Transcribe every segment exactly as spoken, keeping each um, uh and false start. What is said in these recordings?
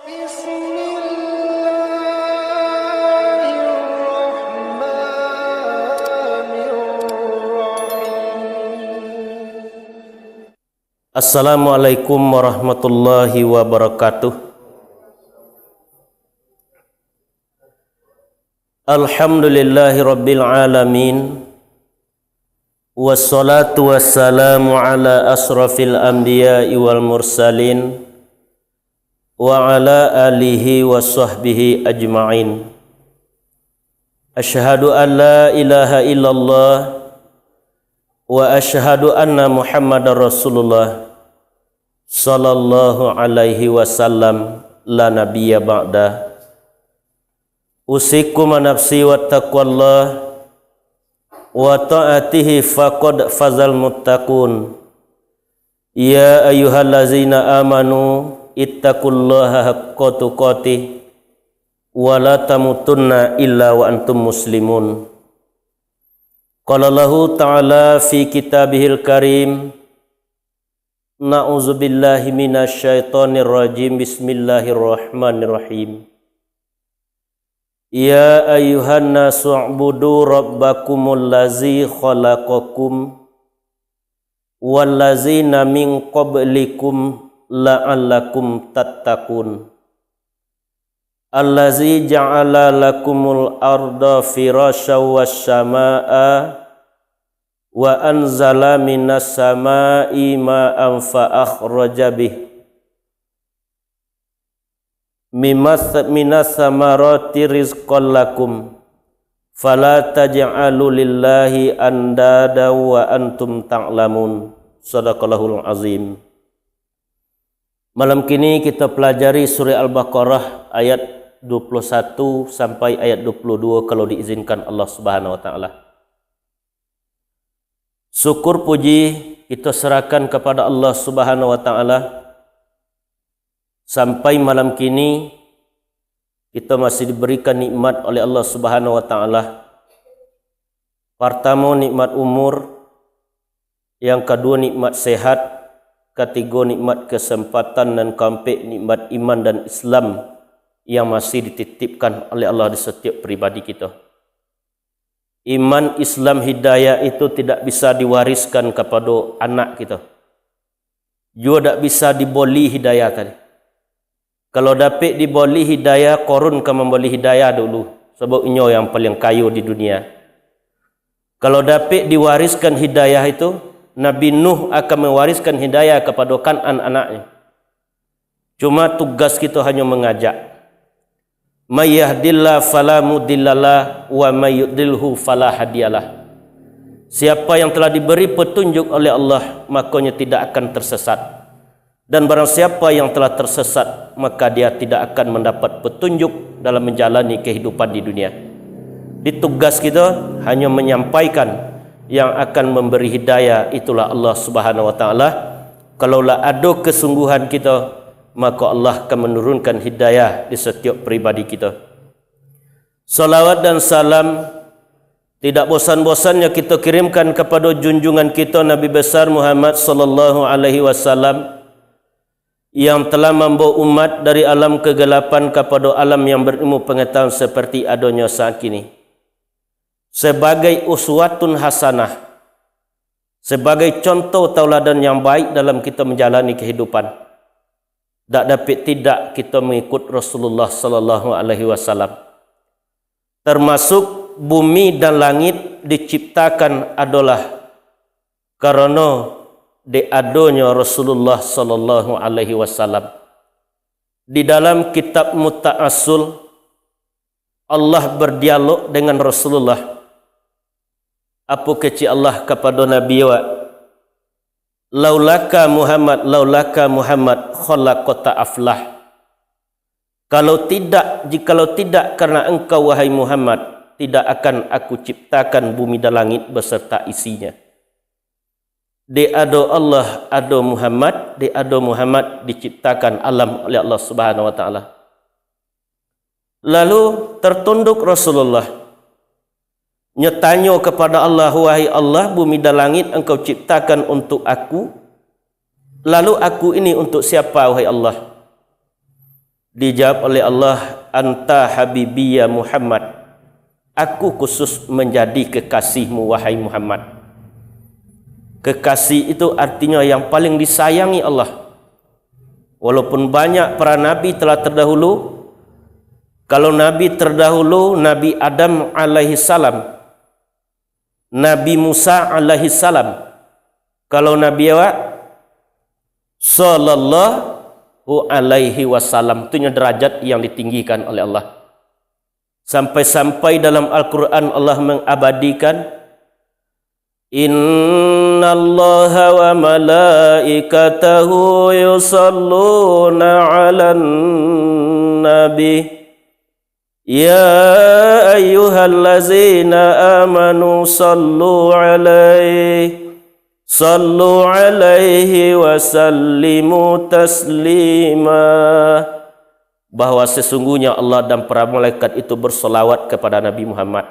Assalamualaikum warahmatullahi wabarakatuh. Alhamdulillahi rabbil alamin. Wassalatu wassalamu ala asrafil anbiya'i wal mursalin, wa ala alihi wa sahbihi ajma'in. Asyhadu an la ilaha illallah, wa asyhadu anna Muhammadar Rasulullah, sallallahu alaihi wasallam, la nabiyya ba'da. Usikum wa nafsi wa taqwallah, wa ta'atihi faqad fazal muttaqun. Ya ayyuhallazina amanu, ittaqullaha haqqa tuqatih, wa la tamutunna illa wa antum muslimun. Qala Allahu ta'ala fi kitabihil karim, na'udzubillahi minasyaitonirrajim, bismillahirrahmanirrahim. Ya ayyuhan nasu u'budu rabbakumul ladzi khalaqakum walladzina min qablikum la'allakum tattaqun. Alladzi ja'ala lakumul arda firasyan was sama'a wa anzala minas sama'i ma'an fa akhraja bih mimas, minas samarati rizqan lakum, fala taj'alu lillahi andada wa antum ta'lamun. Sadaqallahul azim. Malam kini kita pelajari surah Al-Baqarah ayat dua puluh satu sampai ayat dua puluh dua, kalau diizinkan Allah Subhanahu wa Ta'ala. Syukur puji kita serahkan kepada Allah Subhanahu wa Ta'ala. Sampai malam kini, kita masih diberikan nikmat oleh Allah Subhanahu wa Ta'ala. Pertama, nikmat umur, yang kedua, nikmat sehat, ketiga, nikmat kesempatan, dan keempat, nikmat iman dan Islam yang masih dititipkan oleh Allah di setiap pribadi kita. Iman, Islam, hidayah itu tidak bisa diwariskan kepada anak kita. Juo dak bisa diboli hidayah tadi. Kalau dapek diboli hidayah, Korun ka mamboli hidayah dulu, sabab inyo yang paling kayo di dunia. Kalau dapek diwariskan hidayah itu, Nabi Nuh akan mewariskan hidayah kepada Kan'an anaknya. Cuma tugas kita hanya mengajak. May yahdillah fala mudhillalah, wa may yudlilhu fala hadiyalah. Siapa yang telah diberi petunjuk oleh Allah, makanya tidak akan tersesat. Dan barang siapa yang telah tersesat, maka dia tidak akan mendapat petunjuk dalam menjalani kehidupan di dunia. Di tugas kita hanya menyampaikan, yang akan memberi hidayah itulah Allah Subhanahu wa Ta'ala. Kalaulah ado kesungguhan kita, maka Allah akan menurunkan hidayah di setiap pribadi kita. Salawat dan salam tidak bosan-bosannya kita kirimkan kepada junjungan kita Nabi besar Muhammad sallallahu alaihi wasallam, yang telah mambawa umat dari alam kegelapan kepada alam yang berilmu pengetahuan seperti adanya saat kini, sebagai uswatun hasanah, sebagai contoh tauladan yang baik dalam kita menjalani kehidupan. Dak dapek tidak kita mengikut Rasulullah sallallahu alaihi wasallam. Termasuk bumi dan langit diciptakan adalah karena dek adonyo Rasulullah sallallahu alaihi wasallam. Di dalam kitab Muta'assul, Allah berdialog dengan Rasulullah. Apo kecek Allah kapado Nabi awak? "Laulaka Muhammad, laulaka Muhammad, khalaqta aflah." Kalau tidak, jikalau tidak karena engkau, wahai Muhammad, tidak akan Aku ciptakan bumi dan langit beserta isinya. Dek ado Allah, ado Muhammad, dek ado Muhammad diciptakan alam oleh Allah Subhanahu wa Ta'ala. Lalu tertunduk Rasulullah. Nyo tanyo kepada Allah, "Wahai Allah, bumi dan langit Engkau ciptakan untuk aku, lalu aku ini untuk siapa, wahai Allah?" Dijawab oleh Allah, "Anta habibi ya Muhammad, aku khusus menjadi kekasihmu, wahai Muhammad." Kekasih itu artinya yang paling disayangi Allah. Walaupun banyak para nabi telah terdahulu, kalau nabi terdahulu, Nabi Adam alaihissalam, Nabi Musa alaihissalam, kalau Nabi awak, sallallahu alaihi wasallam, tu nyo derajat yang ditinggikan oleh Allah. Sampai-sampai dalam Al-Quran Allah mengabadikan, "Innallaha wa malaikatahu yusalluna 'alan nabi. Ya ayyuhallazina amanu sallu alaihi, sallu alaihi wa sallimu taslima." Bahwa sesungguhnya Allah dan para malaikat itu bersolawat kepada Nabi Muhammad.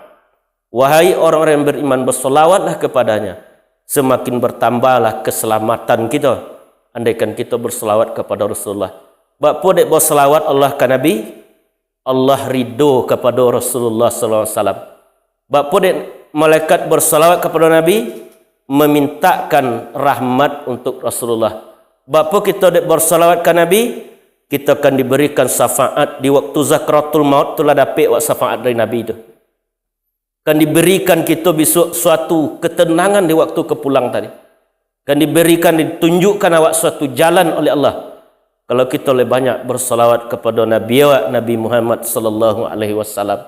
Wahai orang-orang yang beriman, bersolawatlah kepadanya, semakin bertambahlah keselamatan kita, andaikan kita bersolawat kepada Rasulullah. Bak po dek bersolawat Allah ka Nabi, Allah ridho kepada Rasulullah sallallahu alaihi wasallam. Bak po dek malaikat bersolawat kepada Nabi, memintakan rahmat untuk Rasulullah. Bak po kita dek bersolawat ka Nabi, kita akan diberikan syafaat di waktu sakaratul maut tu lah dapek wak syafaat dari Nabi tu. Akan diberikan kita bisuak suatu ketenangan di waktu ka pulang tadi. Akan diberikan, ditunjukkan awak suatu jalan oleh Allah. Kalau kita lebih banyak bersalawat kepada Nabi awak, Nabi Muhammad sallallahu alaihi wasallam.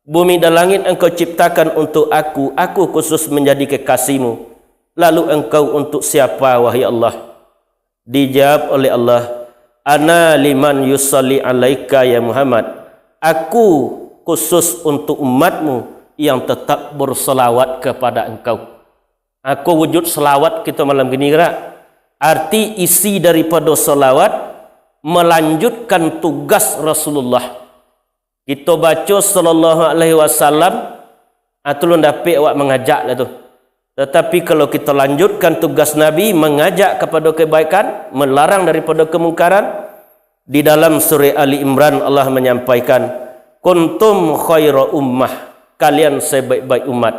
Bumi dan langit Engkau ciptakan untuk aku, aku khusus menjadi kekasihmu. Lalu Engkau untuk siapa, wahai Allah? Dijawab oleh Allah, "Ana liman yusalli alaika ya Muhammad." Aku khusus untuk umatmu yang tetap bersalawat kepada engkau. Aku wujud salawat kita malam kini, gerak. Arti isi daripada salawat, melanjutkan tugas Rasulullah. Kito baco sallallahu alaihi wasallam, ah, tu lun dapek awak mangajak lah tu. Tatapi kalau kito lanjutkan tugas Nabi, mangajak kapado kebaikan, melarang daripada kemungkaran, di dalam surah Ali Imran Allah manyampaikan, "Kuntum khaira ummah, kalian sebaik-baik umat,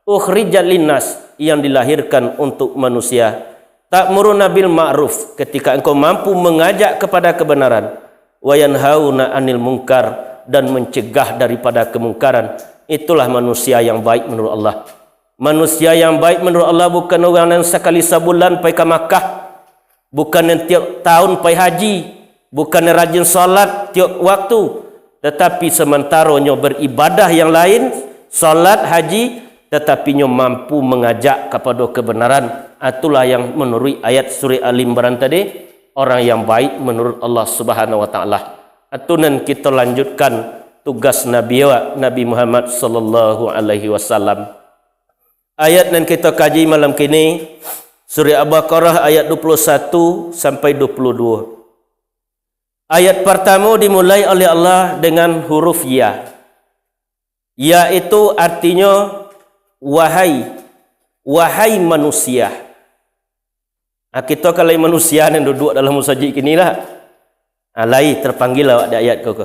ukhrijat linnas, yang dilahirkan untuk manusia, ta'muruna bil ma'ruf, ketika engkau mampu mengajak kepada kebenaran, wa yanhauna 'anil munkar, dan mencegah daripada kemungkaran." Itulah manusia yang baik menurut Allah. Manusia yang baik menurut Allah bukan urang nan sakali sabulan pai ka Makkah, bukan nan tiok tahun pai haji, bukan nan rajin salat tiok waktu, tatapi samantaro nyo baribadah yang lain, salat, haji, tatapi nyo mampu mangajak kapado kebenaran. Itulah yang manuruik ayat surah Ali Imran tadi, orang yang baik menurut Allah Subhanahu wa Taala. Itu nan kito lanjutkan tugas Nabi awak, Nabi Muhammad sallallahu alaihi wasallam. Ayat nan kito kaji malam kini, surah Al-Baqarah ayat dua puluh satu sampai dua puluh dua. Ayat partamo dimulai oleh Allah dengan huruf ya, yaitu artinyo, "Wahai, wahai manusia." Ah, kito kan lai manusia nan duduak dalam musajik kini lah. Ah, lai terpanggil awak di ayat ko ko.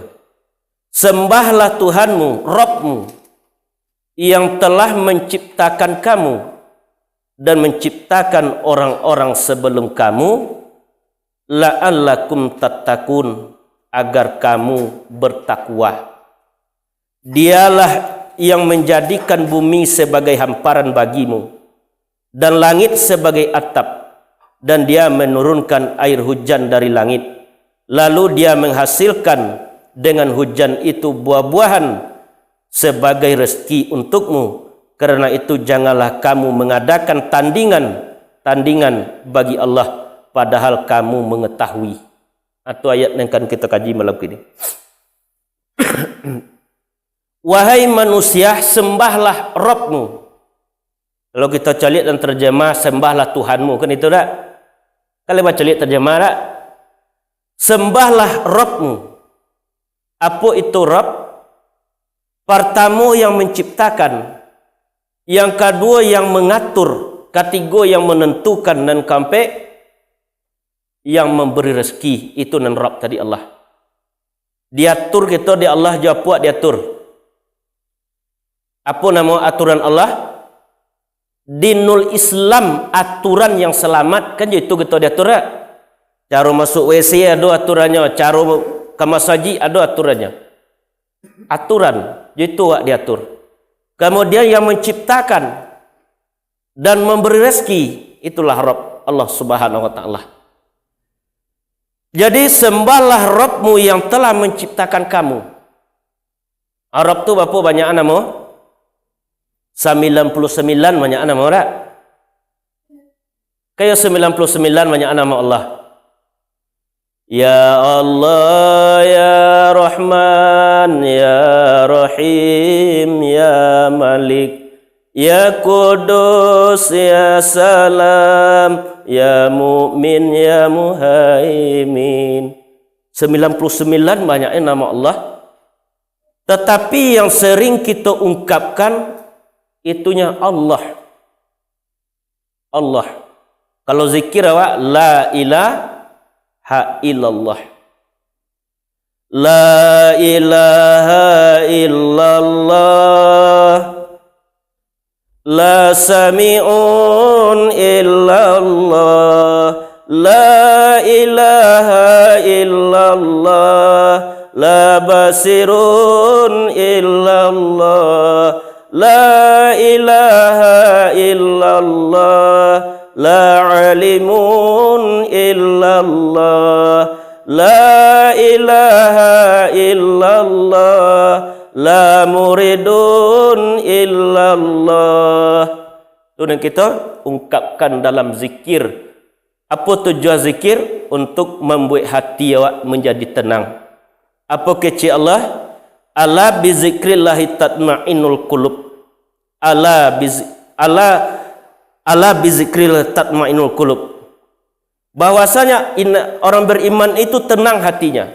"Sembahlah Tuhanmu, Rabbmu, yang telah menciptakan kamu dan menciptakan orang-orang sebelum kamu, la'allakum tattaqun, agar kamu bertakwa. Dialah yang menjadikan bumi sebagai hamparan bagimu, dan langit sebagai atap, dan Dia menurunkan air hujan dari langit, lalu Dia menghasilkan dengan hujan itu buah-buahan sebagai rezeki untukmu. Karena itu, janganlah kamu mengadakan tandingan-tandingan bagi Allah, padahal kamu mengetahui." Itu ayat yang akan kita kaji malam ini. "Wahai manusia, sembahlah Rabbmu." Kalau kita caliak dan terjemah, "Sembahlah Tuhanmu," kan itu dak? Kalau baca lihat terjemah dak? "Sembahlah Rabbmu." Apo itu Rabb? Partamo yang menciptakan, yang kaduo yang mengatur, katigo yang menentukan, nan kaampek yang memberi rezeki, itu nan Rabb tadi Allah. Diatur kito dek Allah jo apo diatur? Apo namo aturan Allah? Dinul Islam, aturan yang salamat, kan jo itu kito diatur, dak? Caro masuk W C ado aturannyo, caro ka masajik ado aturannyo. Aturan, jo itu awak diatur. Kamudian yang manciptakan dan mambari rezeki, itulah Rabb, Allah Subhanahu wa Ta'ala. Jadi, sembahlah Rabbmu yang telah manciptakan kamu. Rabb tu bapo banyak namo? Sambilan puluah sambilan banyak namo, dak? Kayo sambilan puluah sambilan banyak namo Allah. Ya Allah, ya Rahman, ya Rahim, ya Malik, ya Kudus, ya Salam, ya Mukmin, ya Muhaimin. Sambilan puluah sambilan banyaknyo namo Allah. Tatapi yang sering kito ungkapkan, itunyo Allah. Allah. Kalau zikir awak, la ilaha illallah. La ilaha illallah. La sami'un illallah. La ilaha illallah. La basirun illallah. La ilaha illallah. La alimun illallah. La ilaha illallah. La muridun illallah. Tu nan kito ungkapkan dalam zikir. Apo tujuan zikir? Untuk mambuek hati awak manjadi tenang. Apo kecek Allah? Ala bizikrillahi tatmainnul qulub. Ala biz-, ala, ala bizikrillahi tatmainnul qulub. Bahwasanya inna-, orang beriman itu tenang hatinya.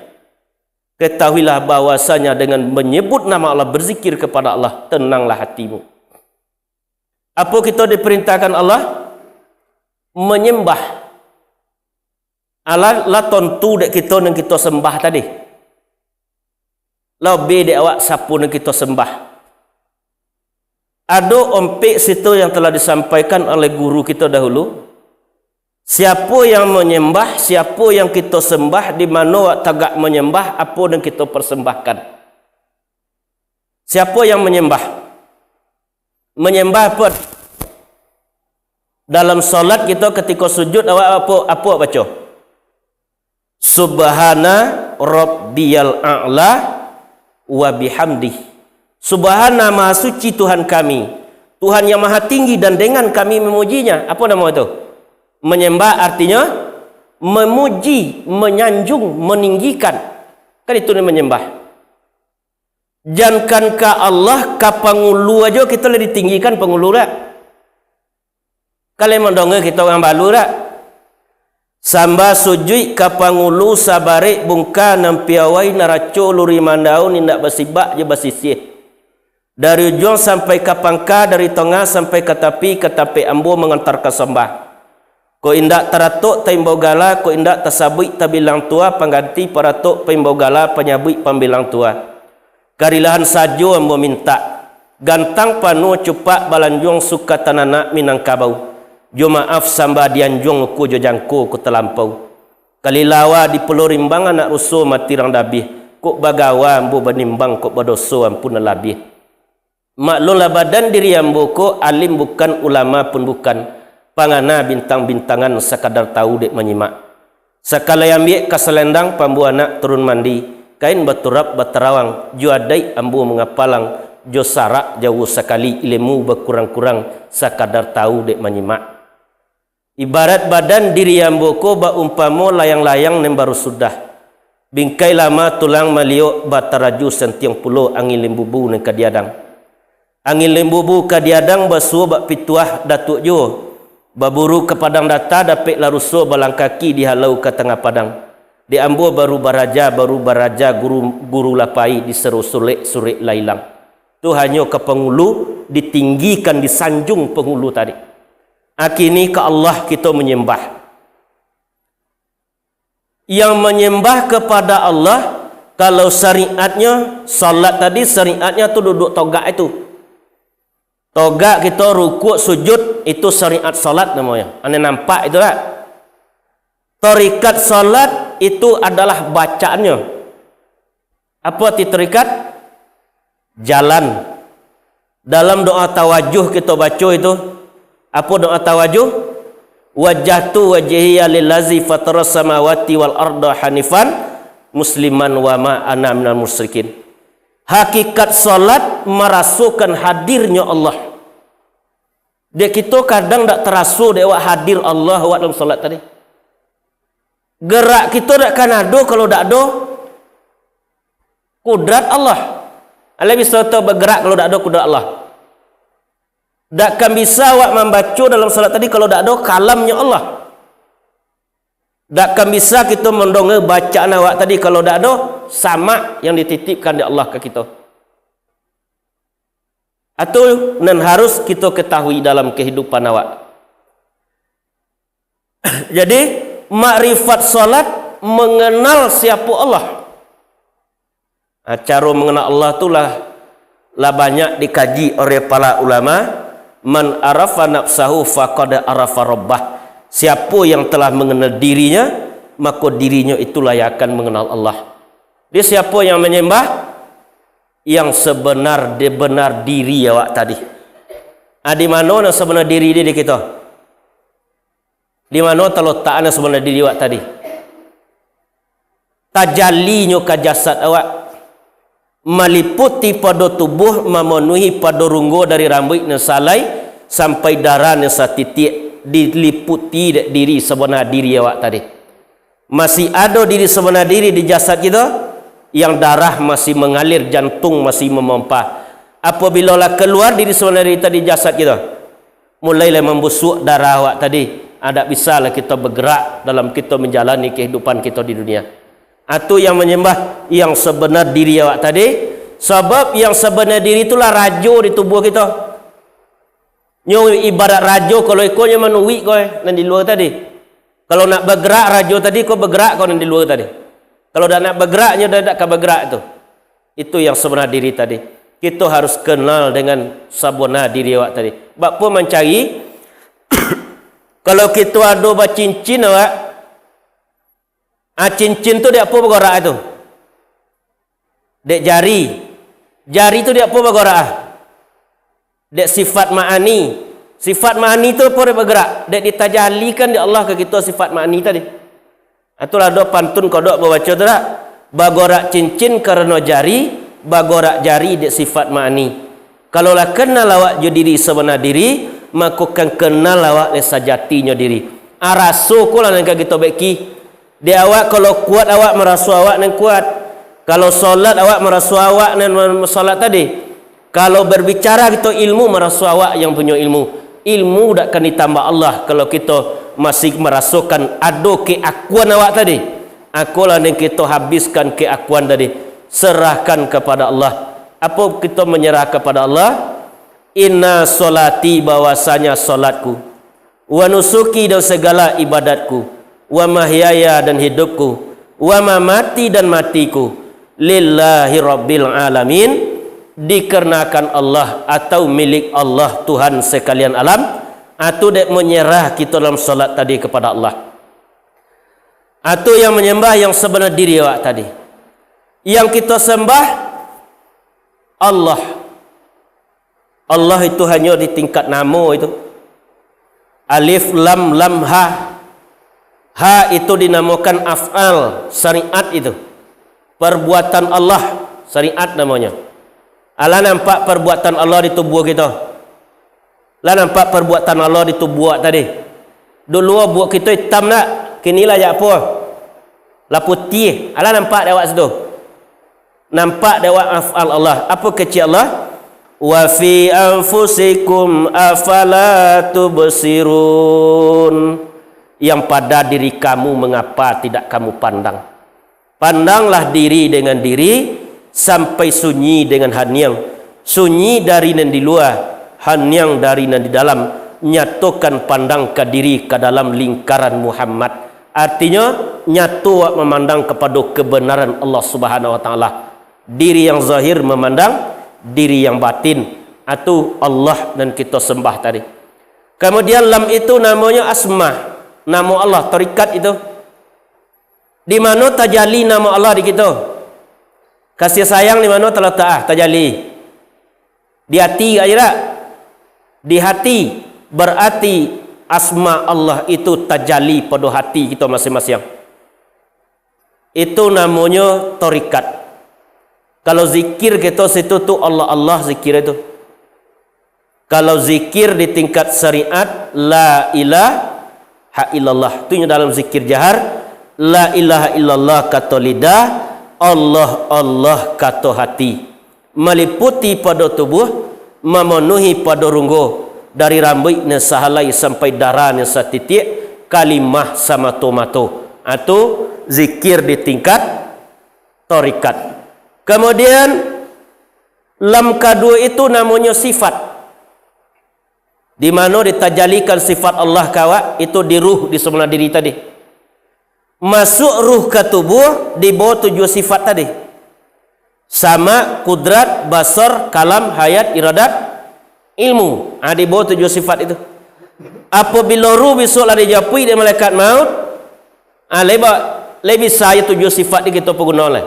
Ketahuilah bahwasanya dengan menyebut nama Allah, berzikir kepada Allah, tenanglah hatimu. Apo kito diperintahkan Allah? Manyambah. Alah, lah tontu dek kito nan kito sambah tadi. Lah obeh dek awak sapo nan kito sambah. Ado ompek situ yang telah disampaikan oleh guru kito dahulu. Siapo yang manyambah, siapo yang kito sambah, di mano awak tagak manyambah, apo nan kito persembahkan? Siapo yang manyambah? Manyambah apo? Dalam salat kito katiko sujud, awak apo, apo baco? Subhana rabbiyal a'la wa bihamdih. Subhana, Maha Suci Tuhan kami, Tuhan yang Maha Tinggi dan dengan kami memujinya. Apo namo itu? Manyambah artinyo memuji, manyanjung, maninggikan. Kan itu nan manyambah. Jankan ka Allah, ka pangulu ajo kito lah ditinggikan pangulu dak? Ka lai mandonga kito urang balu dak? Sambah sujuik ka pangulu sabarek bungka nan piawai naraco luri mandaun indak basibak jo basisiah. Dari ujuang sampai ka pangka, dari tongah sampai ka tapi, ka tapek ambo mangantarkan sambah. Kok indak taratok taimbau gala, kok indak tasabuik tabilang tua, pangganti paratok paimbau gala, panyabuik pambilang tua. Karilahan sajo ambo mintak, gantang panuah cupak balanjuang suka tananak Minangkabau. Jo maaf sambah dianjuang uku jo jangko ku talampau. Kalilawa di Pulau Rimbang anak ruso mati rang dabih, kok bagawa ambo banimbang kok badoso ampun nan labiah. Maklumlah badan diri ambo ko, alim bukan, ulama pun bukan, pangana bintang-bintangan, sakadar tahu dek manyimak. Sakalai ambiak ka salendang, pambuanak turun mandi, kain baturap batarawang, jo adaik ambo mangapalang, jo sarak jauah sakali, ilmu bakurang-kurang, sakadar tahu dek manyimak. Ibarat badan diri ambo ko baumpamo layang-layang nan baru sudah. Bingkai lama tulang maliok, bataraju santiang pulo angin limbubu nan ka diadang. Angin limbubu ka diadang basuo bak pituah Datuak juo. Baburu ka Padang Data, dapeklah ruso balang kaki dihalau ka tangah padang. Dek ambo baru baraja, baru baraja guru, guru lah pai, disaro sulek, surek lah ilang. Tu hanyo ka pangulu, ditinggikan, disanjung pangulu tadi. Akini ka Allah kito manyambah. Yang manyambah kapada Allah, Kalau syariatnyo, salat tadi syariatnyo tu duduk togak itu. Togak kito, rukuk, sujud, itu syariat salat namonyo. Ane nampak itu lah. Tarikat salat itu adalah bacaannyo. Apo arti tarikat? Jalan. Dalam doa tawajuh kito baco itu, apo doa tawajuh? "Wajjahtu wajhiya lillazi fataras samawati wal arda hanifan musliman wa ma ana minal musyrikin." Hakikat salat marasokan hadirnyo Allah. Dek kito kadang dak taraso dek awak hadir Allah awak dalam salat tadi. Gerak kito dak kan ado kalau dak ado kudrat Allah. Alah bisa kito bagerak kalau dak ado kudrat Allah. Dak kan bisa awak mambaco dalam salat tadi kalau dak ado kalamnyo Allah. Dak kan bisa kito mandonga bacaan awak tadi kalau dak ado samak yang dititipkan dek Allah ka kito. Atu nan harus kito ketahui dalam kehidupan awak. Jadi, makrifat salat, mengenal siapo Allah. Ha, caro mengenal Allah tu lah, lah banyak dikaji oleh para ulama. "Man arafa nafsahu faqad arafa rabbah." Siapo yang telah mengenal dirinya, mako dirinyo itulah yang akan mengenal Allah. Jadi siapo yang menyembah? Yang sebenar-benar diri awak tadi. Ah, di mano nan sebenar diri di, di kito? Di mano talotak nan sebenar diri awak tadi? Tajalinyo ka jasad awak, maliputi pado tubuh, mamanuhi pado runggo dari rambuik nan salai sampai darah nan satitiak, diliputi dek diri sabana diri awak tadi. Masih ado diri sabana diri di jasad kito, yang darah masih mangalir, jantung masih mamompa. Apabilo lah kaluar diri sabana diri tadi jasad kito, mulailah mambusuak darah awak tadi, ah, dak bisalah kito bagerak dalam kito manjalani kahidupan kito di dunia. Atu yang manyambah yang sabanar diri awak tadi, sabab yang sabanar diri tu lah rajo di tubuah kito. Nyo ibarat rajo, kalau iko nyo manuik ko, eh, nan di lua tadi. Kalau nak bagerak rajo tadi, ko bagerak ko nan di lua tadi. Kalau dak nak bagerak, nyo dak, dak ka bagerak tu. Itu yang sabanar diri tadi. Kito harus kenal dengan sabanar diri awak tadi. Bak pun mancari, kalau kito ado bacincin awak, ah, cincin tu dek apo bagorak tu? Dek jari. Jari tu dek apo bagorak ah? Dek sifat ma'ani. Sifat ma'ani tu apo dek bagerak? Dek ditajalikan dek Allah ka kito sifat ma'ani tadi. Itulah ado pantun kodok babaco tu dak? Bagorak cincin karano jari, bagorak jari dek sifat ma'ani. Kalau lah kenal awak jo diri sabanar diri, mako kan kenal awak dek sajatinyo diri. Araso ko lah nan ka kito beki. Di awak, kalau kuat awak maraso awak nan kuat. Kalau solat awak maraso awak nan solat tadi. Kalau berbicara kito ilmu, maraso awak yang punyo ilmu. Ilmu dak kan ditambah Allah kalau kito masih marasokan ado keakuan awak tadi. Akolah nan kito habiskan keakuan tadi. Serahkan kepada Allah. Apo kito menyerah kepada Allah? Inna solati, bahwasanya solatku, wa nusuki, dan segala ibadatku, wa mahyaya, dan hidupku, wa mamati, dan matiku, lillahi rabbil alamin, dikarenakan Allah atau milik Allah Tuhan sekalian alam. Atu dek menyerah kito dalam solat tadi kepada Allah. Atu yang menyembah yang sabanar diri awak tadi. Yang kito sembah Allah. Allah itu hanyo di tingkat namo itu. Alif, lam, lam, ha. Ha itu dinamokan af'al, syariat itu. Perbuatan Allah, syariat namonyo. Alah nampak perbuatan Allah di tubuah kito? Lah nampak perbuatan Allah di tubuah awak tadi? Dulu buak kito itam nak, kini lah jak apo? Lah putiah. Alah nampak dek awak situ? Nampak dek awak af'al Allah. Apo kecek Allah? "Wa fi anfusikum afala tubsirun." Yang pada diri kamu, mengapa tidak kamu pandang? Pandanglah diri dengan diri, sampai sunyi dengan haniang. Sunyi dari nan di lua, haniang dari nan di dalam. Nyatokan pandang ka diri ka dalam lingkaran Muhammad. Artinyo, Nyato awak mamandang kapado kebenaran Allah Subhanahu wa Ta'ala. Diri yang zahir mamandang diri yang batin. Atu Allah nan kito sembah tadi. Kemudian lam itu namonyo asma, namo Allah, tarikat itu. Di mano tajali namo Allah di kito? Kasih sayang di mano talatak, ah, tajali? Di hati, aja tak? Di hati. Berarti asma Allah itu tajali pado hati kito masing-masing. Itu namonyo tarikat. Kalau zikir kito situ tu Allah, Allah zikir itu. Kalau zikir di tingkat syariat, la ilaha illallah. Tu nyo dalam zikir jahar, la ilaha illallah kato lidah, Allah, Allah kato hati. Maliputi pado tubuh, mamanuhi pado runggo, dari rambuik nan sahalai sampai darah nan satitiak, kalimah samato-mato. Atu zikir di tingkat tarikat. Kemudian, lam kaduo itu namonyo sifat. Di mano ditajalikan sifat Allah ka awak, itu di ruh, di sabana diri tadi. Masuak ruh ka tubuh, dibawa tujuah sifat tadi. Sama, kudrat, basar, kalam, hayat, iradat, ilmu. Ah, dibawa tujuah sifat itu. Apabila ruh bisuak lah dijapuik dek malaikat maut, ah, lai ba-, lai bisa jo tujuah sifat di kito paguno lai.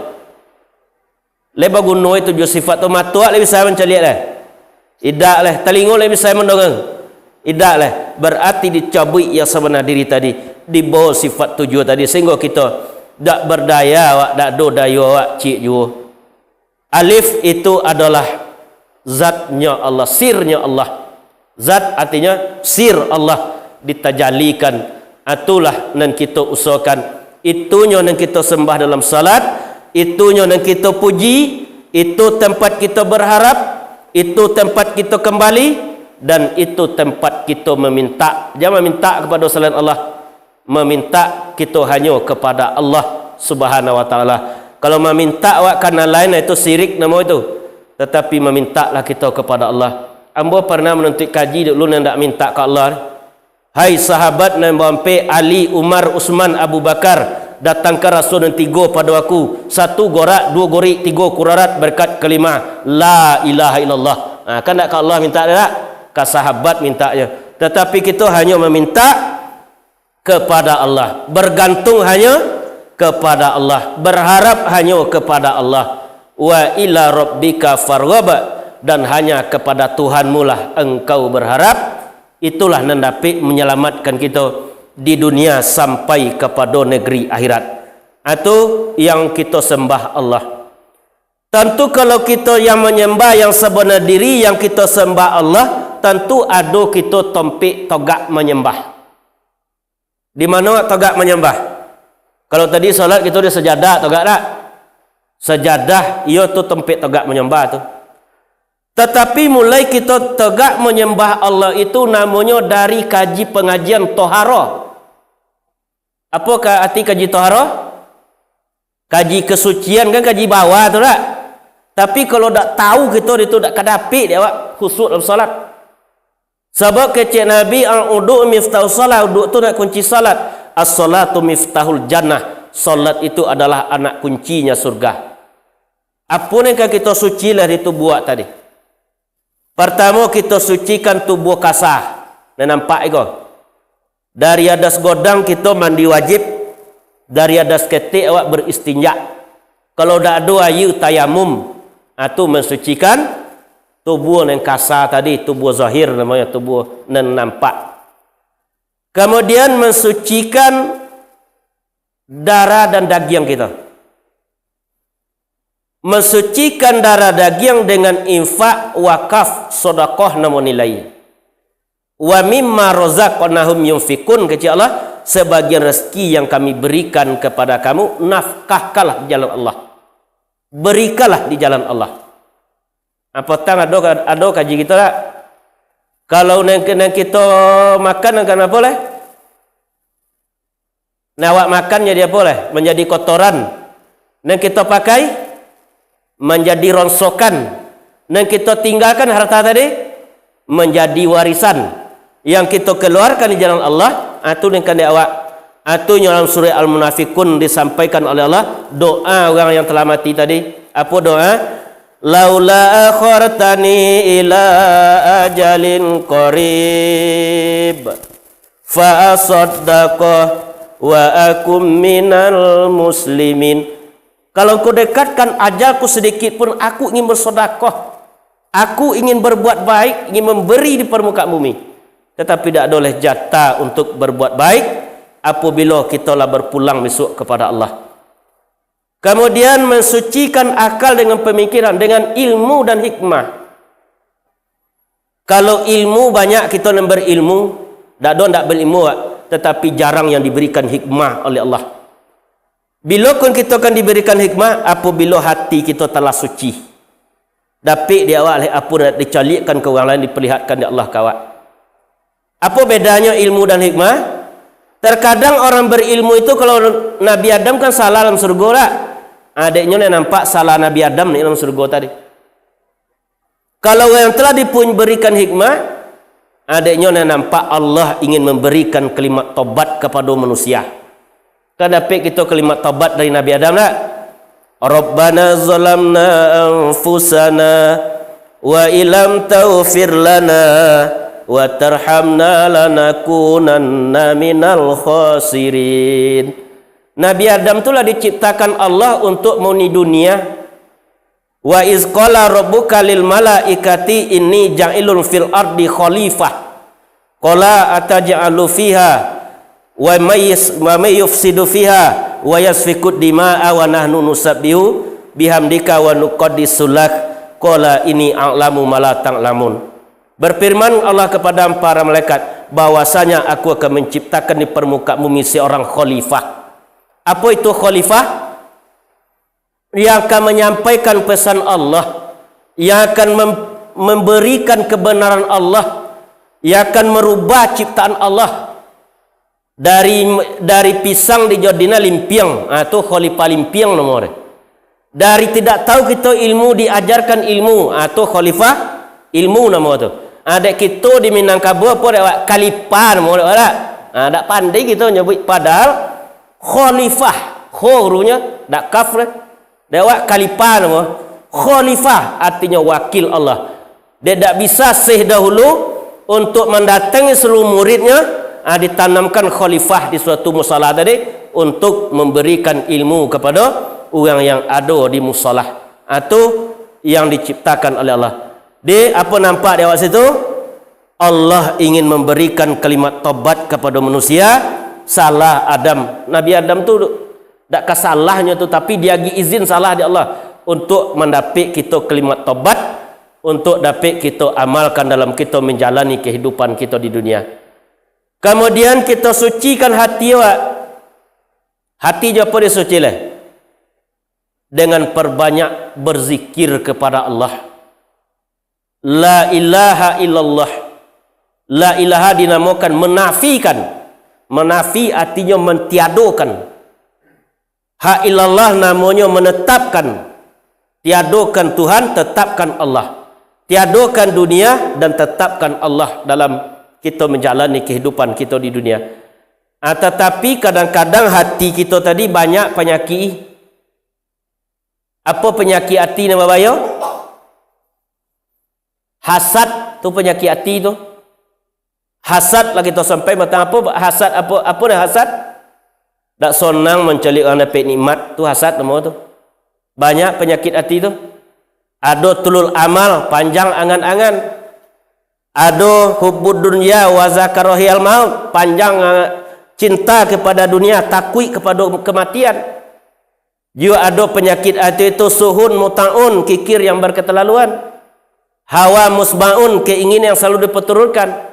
Lai baguno itu jo sifat tu, mato lai bisa mancaliak lai? Indak lai. Talingo lai bisa mandongang? Indak lai. Berarti dicabuik yang sabana diri tadi, dibawa sifat tujuah tadi, sehingga kito dak berdaya awak, dak ado dayo awak ciek juo. Alif itu adalah zatnya Allah, sirnya Allah. Zat artinyo sir Allah ditajalikan. Itulah nan kito usahakan. Itunyo nan kito sambah dalam salat. Itunyo nan kito puji. Itu tempat kito berharap. Itu tempat kito kembali. Dan itu tempat kito meminta. Jan maminta kepada selain Allah. Maminta kito hanyo kepada Allah Subhanahu wa Ta'ala. Kalau maminta awak ka nan lain, itu sirik namo itu. Tatapi mamintalah kito kepada Allah. Ambo parnah manuntuik kaji dulu nan dak minta ka Allah. Hai sahabat nan bampek Ali, Umar, Usman, Abu Bakar, datangkan rasul nan tigo pado aku. Satu gorak, duo gorik, tigo kurarat, berkat kelima, la ilaha illallah. Ha, kan dak ka Allah minta dak? Ka sahabat mintaknyo. Tatapi kito hanyo maminta kepada Allah, bergantung hanyo kepada Allah, berharap hanyo kepada Allah. Wa ila rabbika farghab, dan hanya kepada Tuhanmu lah engkau berharap, itulah nan dapik menyelamatkan kito di dunia sampai kepada negeri akhirat. Atu yang kito sembah Allah. Tantu kalau kito yang menyembah yang sabana diri, yang kito sembah Allah, tantu ado kito tompek togak menyembah. Di mano togak manyambah? Kalau tadi salat kito di sajadah, togak dak? Sajadah, iyo tu tampek togak manyambah tu. Tatapi mulai kito togak manyambah Allah itu namonyo dari kaji pangajian toharoh. Apo ka-, arti kaji toharoh? Kaji kasucian kan kaji bawah tu dak? Tapi kalau dak tahu kito di tu dak ka dapik dek awak khusyuk dalam salat. Sabab kecek Nabi, "Al-wudu miftahu shalah," wuduk tu nak kunci salat. "As-shalatu miftahul jannah," salat itu adalah anak kuncinya surga. Apo nan ka kito suci lah di tubuah tadi? Partamo, kito sucikan tubuah kasa, nan nampak iko. Dari adas godang kito mandi wajib, dari adas ketek awak beristinja. Kalau dak ado aia, tayamum, ah, tu mansucikan tubuah nan kasa tadi, tubuah zahir namonyo, tubuah nan nampak. Kamudian mansucikan darah dan dagiang kito. Mansucikan darah dagiang dengan infak, wakaf, sodakoh namo nilai. "Wa mimma razaqnahum yunfikun," kecek Allah, "sebagian rezeki yang Kami berikan kepada kamu, nafkahkanlah di jalan Allah. Berikanlah di jalan Allah." Apo tang ado, ado kaji kito dak? Kalau nan, nan kito makan, nan ka apo lai? Nan awak makan jadi apo lai? Manjadi kotoran. Nan kito pakai manjadi rongsokan. Nan kito tinggalkan harta tadi manjadi warisan. Yang kito keluarkan di jalan Allah, ah, tu nan kandak awak Atunyo dalam surah Al-Munafikun disampaikan oleh Allah, doa urang yang telah mati tadi. Apo doa? "Laula akhartani ila ajalin qarib, fa asaddaqa wa akum minal muslimin." Kalau Engkau dekatkan ajalku sedikit pun, aku ingin bersedekah. Aku ingin berbuat baik, ingin memberi di permukaan bumi. Tetapi tidak ada oleh jatah untuk berbuat baik apabila kita lah berpulang besok kepada Allah. Kemudian mensucikan akal dengan pemikiran, dengan ilmu dan hikmah. Kalau ilmu banyak kita nan berilmu, dak ado ndak berilmu, Wak, tetapi jarang yang diberikan hikmah oleh Allah. Bilo kun kita akan diberikan hikmah? Apabila hati kita telah suci. Dapik di awak leh apo nak dicaliakkan ka urang lain, diperlihatkan di Allah ka awak. Apo bedanyo ilmu dan hikmah? Terkadang orang berilmu itu, kalau Nabi Adam kan salah dalam surga, tak? Adeknyo nak nampak salah Nabi Adam ni dalam surga tadi. Kalau yang telah diberikan hikmah, adeknyo nak nampak Allah ingin memberikan kalimat tobat kepada manusia. Kan dapik kito kalimat tobat dari Nabi Adam, tak? "Rabbana zalamna anfusana wa illam taghfir lana wa tarhamna lanakunanna minal khasirin." Nabi Adam tu lah diciptakan Allah untuk menghuni dunia. "Wa iz qala rabbuka lil malaikati inni ja'ilun fil ardi khalifah. Qala ataj'alu fiha wa may yus-, wa may yufsidu fiha wa yasfikud dima'a wa nahnu nusabbihu bihamdika wa nuqaddisu lak. Qala inni a'lamu ma la ta'lamun." Berfirman Allah kepada para malaikat, "Bahwasanya Aku akan menciptakan di permukaan bumi seorang khalifah." Apo itu khalifah? Yang akan menyampaikan pesan Allah, yang akan mem-, memberikan kebenaran Allah, yang akan merubah ciptaan Allah. Dari, dari pisang dijadinyo limpiang, ha, tu khalifah limpiang namo dia. Dari tidak tahu kito ilmu, diajarkan ilmu, ha, tu khalifah ilmu namo tu. Ha, dek kito di Minangkabau apo dek awak? Khalifah namo dek awak. Ha, dak pandai kito nyabuik, padahal khalifah, kho hurufnyo, dak kaf deh. Dek awak khalifah namo? Khalifah artinyo wakil Allah. Dek dak bisa Syekh dahulu untuk mandatangi seluruh muridnyo, ah, ditanamkan khalifah di suatu musala tadi untuk memberikan ilmu kepada urang yang ado di musala. Ah, tu yang diciptakan oleh Allah. Di, apo nampak di awak situ? Allah ingin memberikan kalimat tobat kepada manusia, salah Adam. Nabi Adam tu dak ka salahnyo tu, tapi diagi izin salah di Allah untuk mandapik kito kalimat tobat, untuk dapik kito amalkan dalam kito menjalani kehidupan kito di dunia. Kemudian kito sucikan hati awak. Hati jo apo disuci leh? Dengan perbanyak berzikir kepada Allah. La ilaha illallah. La ilaha dinamokan menafikan. Menafi artinyo mentiadokan. Ha illallah namonyo menetapkan. Tiadokan Tuhan, tetapkan Allah. Tiadokan dunia dan tetapkan Allah dalam kito menjalani kehidupan kito di dunia. Ah, tatapi kadang-kadang hati kito tadi banyak panyakik. Apo panyakik ati nan babayo? Hasad tu panyakik ati tu. Hasad lah kito sampai batang apo hasad, apo, apo dah hasad? Dak sonang mancaliak urang dapek nikmat, tu hasad namo tu. Banyak panyakik ati tu. Ado tulul amal, panjang angan-angan. Ado hubbud dunya wa zakarahil maut, panjang, ah, cinta kepada dunia, takuik kepada kematian. Juo ado panyakik ati tu suhun mutaun, kikir yang berketerlaluan. Hawa musbaun, keinginan yang selalu diperturutkan.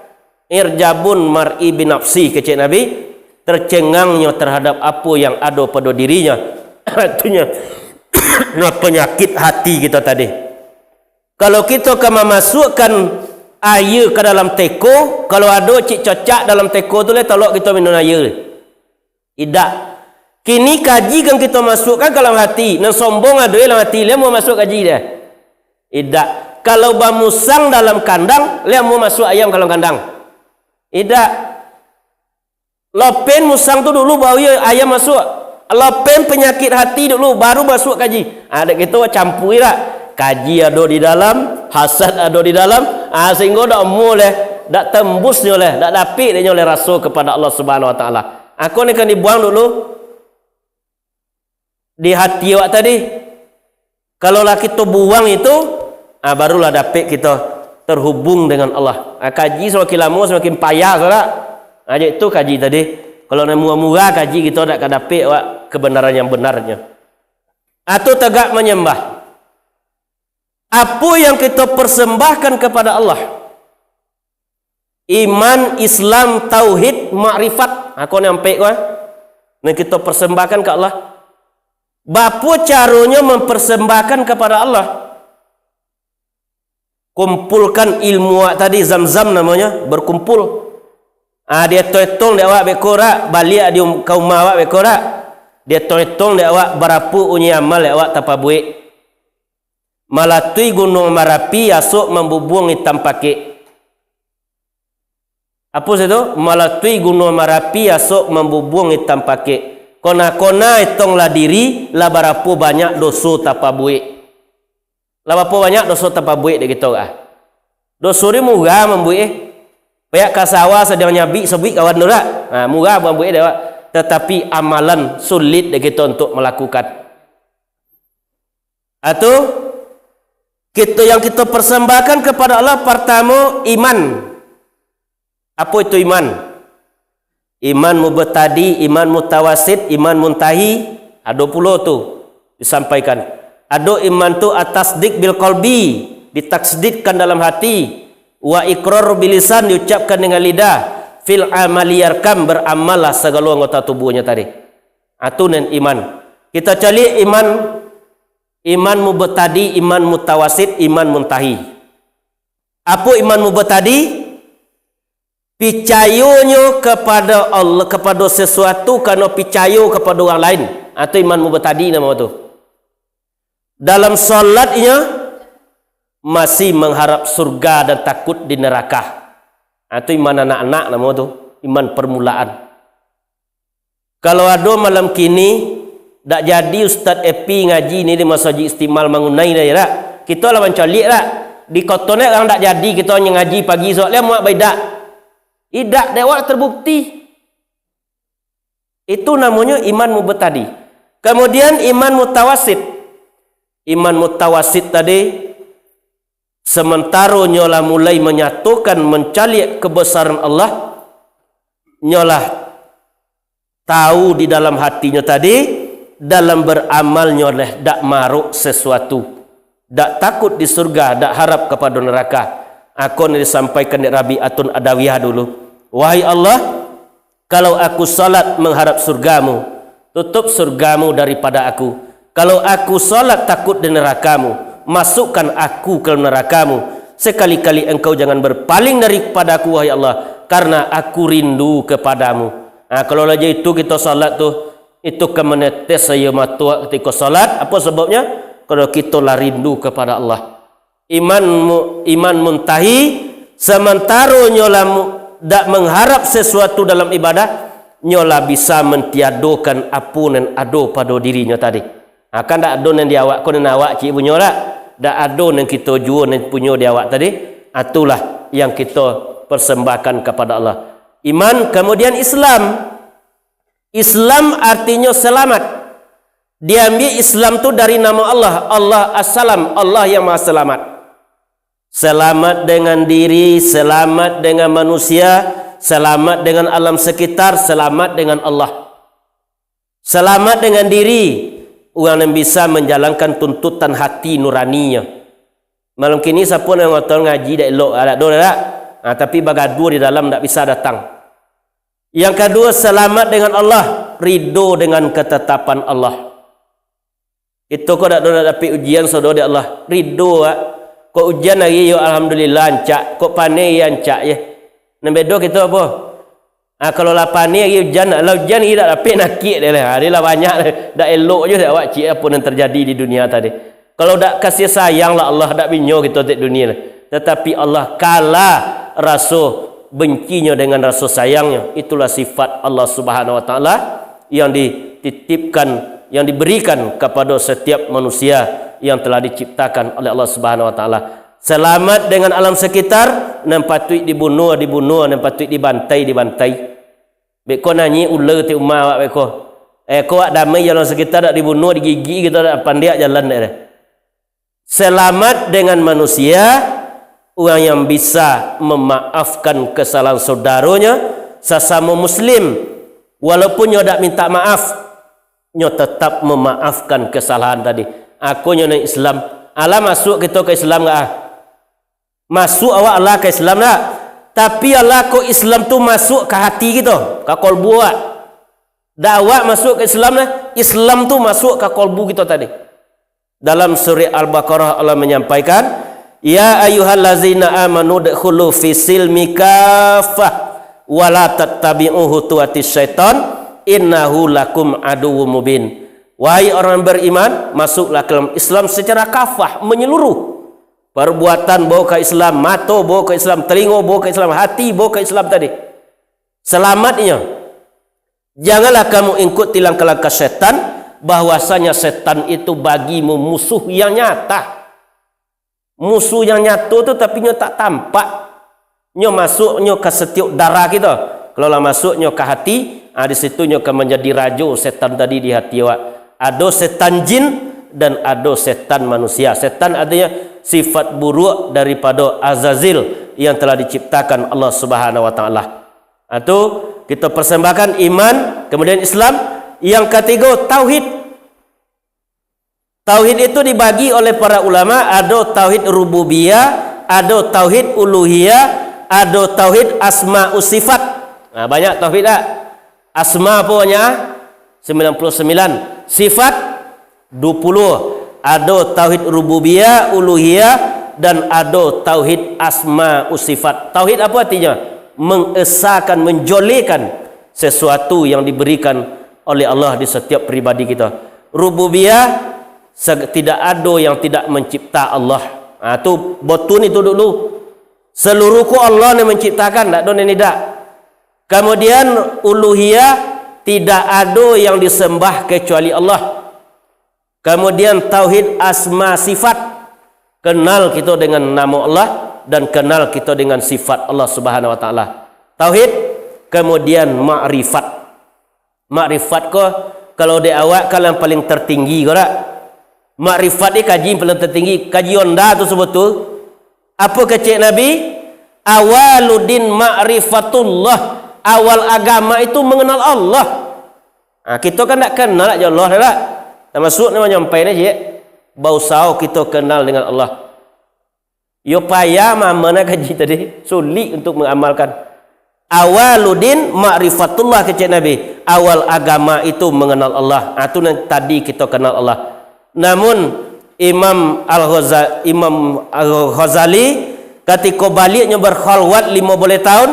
Irjabun mar'i binafsi, kecek Nabi, tercengangnyo terhadap apo yang ado pado dirinyo. Artinyo, nah, panyakik hati kito tadi. Kalau kito ka mamasukkan aia ka dalam teko, kalau ado cik cocak dalam teko tu, leh talok kito minum aia. Idak. Kini kaji kan kito masukkan ka dalam hati. Nan sombong ado dalam hati, leh mau masuk kaji deh. Idak. Kalau bamusang dalam kandang, leh mau masuk ayam ka dalam kandang. Idak. Lapen musang tu dulu, baru iyo ayam masuak. Lapen panyakik hati dulu, baru masuak kaji. Ah, dek kito campua lah. Kaji ado di dalam, hasad ado di dalam. Ah, sahinggo dak amuah leh, dak tembusnyo leh, dak dapek deknyo leh raso kepada Allah Subhanahu Wa Taala. Ako ni kan dibuang dulu di hati awak tadi. Kalau lah kito buang itu, ah, barulah dapek kito terhubung dengan Allah. Ah, kaji samakin lamo samakin payah, saudara. Ah, jadi itu kaji tadi. Kalau nak murah-murah kaji, kito dak ka dapek awak kebenaran yang benarnyo. Atau tegak menyembah. Apa yang kito persembahkan kepada Allah? Iman, Islam, tauhid, makrifat. Ako ni ampek ko, eh. Nan kito persembahkan ka Allah. Bapo caronyo mempersembahkan kepada Allah? Kumpulkan ilmu awak tadi, Zam-Zam namonyo, berkumpul. Ah, dietong-etong dek awak beko rak, baliak di um-, ka umah awak beko rak. Dietong-etong dek awak, barapo unyi amal dek awak tapabuek. Malatui Gunuang Marapi, asok mambubuang itam pakek. Apo satu? Malatui Gunuang Marapi, asok mambubuang itam pakek. Kona-kona etonglah diri, lah barapo banyak doso tapabuek. Lah barapo banyak doso tapabuek dek kito, ah. Doso ni murah mambuek, eh. Payak ka sawah sadang nyabik sabuik kawan tu, dak? Ha, murah mambuek dek awak. Tetapi amalan sulit dek kito untuk melakukan. Atau kito, yang kito persembahkan kepada Allah, pertamo, iman. Apo itu iman? Iman mubtadi, iman mutawasit, iman muntahi, ado pulo tu disampaikan. Ado iman tu at-tasdiq bil qalbi, ditasdikkan dalam hati, wa iqrar bil lisan, diucapkan dengan lidah, fil amali yarkam, beramallah sagalo anggota tubuhnyo tadi. Atu nan iman. Kita caliak iman, iman mubtadi, iman mutawasit, iman muntahi. Apo iman mubtadi? Picayonyo kapado Allah, kapado sasuatu, karano picayo kapado urang lain. Atau iman mubtadi namo tu. Dalam salatnyo masih mangharap surga dan takut di neraka. Atau iman anak-anak namo tu, iman permulaan. Kalau ado malam kini, dak jadi Ustaz Epi ngaji ni di Masajik Istiqmal Mangunai dah, dak? Kito lah mancaliak dak? Di koto ni urang dak jadi kito ngaji pagi, sok liak muak baidak. Idak dek awak terbukti. Itu namonyo iman mubtadi. Kemudian iman mutawasit. Iman mutawasit tadi, sementaro nyo lah mulai manyatokan, mancaliak kebesaran Allah, nyo lah tahu di dalam hatinyo tadi, dalam beramalnyo leh dak marok sesuatu, dak takut di surga, dak harap kapado neraka. Ako nan disampaikan dek Rabi'atun Adawiyah dulu, "Wahai Allah, kalau aku salat mangharap surga-Mu, tutup surga-Mu daripada aku. Kalau aku salat takut di neraka-Mu, masukkan aku ka neraka-Mu. Sekali-kali Engkau jangan berpaling daripada aku, wahai Allah, karena aku rindu kepada-Mu." Ha, kalau lah itu kito salat tu, itu ka manetes aia mato katiko salat. Apo sababnyo? Karano kito lah rindu kepada Allah. Iman mu-, iman muntahi, samantaro nyo lah mu-, dak mangharap sasuatu dalam ibadah, nyo lah bisa mantiadokan apo nan ado pado dirinyo tadi. Ha, kan dak ado nan di awak ko nan awak cik punyo dak? Dak ado nan kito juo nan punyo di awak tadi. Itulah yang kito persembahkan kepada Allah. Iman, kemudian Islam. Islam artinyo selamat. Diambiak Islam tu dari namo Allah, Allah Assalam, Allah yang Maha Selamat. Selamat dengan diri, selamat dengan manusia, selamat dengan alam sekitar, selamat dengan Allah. Selamat dengan diri, urang nan bisa manjalankan tuntutan hati nuraninyo. Malam kini, sapo nan ngotor ngaji dak elok, dak ado dak? Ha, tapi bagaduah di dalam, dak bisa datang. Yang kaduo, salamat dengan Allah, ridho dengan katatapan Allah. Kito ko dak ado nak dapek ujian, saudara, dari Allah, ridho, ah. Kok ujian hari, yo, alhamdulillah, rancak. Kok paneh, yo, rancak, yo. Nan bedo kito apo? Ah, kalau lah paneh hari ujian, lah ujian hari dak dapek, nakiak dek lah. Hari lah banyak, dak elok juo dek awak, cik, apo nan terjadi di dunia tadi. Kalau dak kasih sayang lah Allah, dak binyo kito dek dunia lah. Tetapi Allah kalah raso bencinyo dengan raso sayangnyo. Itulah sifat Allah Subhanahu wa Ta'ala yang dititipkan, yang diberikan kepada setiap manusia yang telah diciptakan oleh Allah Subhanahu wa Ta'ala. Selamat dengan alam sekitar, nan patuik dibunuah, dibunuah, nan patuik dibantai, dibantai. Beko nanyi ular ti umah awak beko. Eh, ko awak damai jalan sekitar, dak dibunuh, digigik gitu, dak pandiak jalan dek deh. Selamat dengan manusia, urang yang bisa memaafkan kesalahan saudaronyo, sasamo muslim. Walaupun nyo dak minta maaf, nyo tetap memaafkan kesalahan tadi. Ako nyo nan Islam. Alah masuk kito ka Islam gak ah? Masuk awak alah ka Islam dak? Tapi alah ko Islam tu masuk ka hati kito, ka kolbu awak. Dak awak masuk ka Islam lah, Islam tu masuk ka kolbu kito tadi. Dalam surah Al-Baqarah Allah menyampaikan, "Ya ayyuhallazina amanu dkhulu fi silmi kaffah, wa la tattabi'u khutuwatis syaitan, innahu lakum aduwwum mubin." Wahai orang beriman, masuklah ke dalam Islam secara kafah, menyeluruh. Perbuatan bawa ka Islam, mato bawa ka Islam, telingo bawa ka Islam, hati bawa ka Islam tadi. Selamat inyo. Janganlah kamu ikuti langkah-langkah setan, bahwasanya setan itu bagimu musuh yang nyata. Musuh yang nyato tu, tapi nyo tak tampak. Nyo masuk nyo ka setiok darah kito. Kalau lah masuk nyo ka hati, ah, di situ nyo ka manjadi rajo setan tadi di hati awak. Ado setan jin dan ado setan manusia. Setan artinya sifat buruk daripada Azazil yang telah diciptakan Allah Subhanahu wa Ta'ala. Ah, tu, kita persembahkan iman, kemudian Islam. Yang katigo, tauhid. Tauhid itu dibagi oleh para ulama, ado tauhid rububiyah, ado tauhid uluhiyah, ado tauhid asma sifat. Nah, banyak tauhid tak? Asma apa banyak? Sembilan puluh sembilan. Sifat dua puluh. Ado tauhid rububiyah, uluhiyah, dan ado tauhid asma sifat. Tauhid apa artinya? Mengesakan, menjolehkan sesuatu yang diberikan oleh Allah di setiap pribadi kita. Rububiyah, se-, tidak ado yang tidak mencipta Allah. Ha, tu botun itu dulu. Seluruh ko Allah yang menciptakan, tak ado yang tidak. Kemudian uluhiyah, tidak ado yang disembah kecuali Allah. Kemudian tauhid asma sifat. Kenal kita dengan nama Allah dan kenal kita dengan sifat Allah Subhanahu wa Ta'ala. Tauhid, kemudian makrifat. Makrifat ko, kalau di awak kan yang paling tertinggi ko dak? Makrifat ni kaji paling tertinggi, kaji onda tu sebetul. Apa kecek Nabi? Awaludin ma'rifatullah. Awal agama itu mengenal Allah. Ha, kito kan dak kenal jo Allah dak? Tamasuk ni manyampai ni, cik. Bausaho kito kenal dengan Allah. Yo payah mama nak kaji tadi, sulik untuk mengamalkan. Awaludin ma'rifatullah, kecek Nabi. Awal agama itu mengenal Allah. Ha, tu nan tadi kito kenal Allah. Namun Imam Al-Ghaza-, Imam Al-Ghazali katiko baliaknyo berkhalwat lima baleh tahun,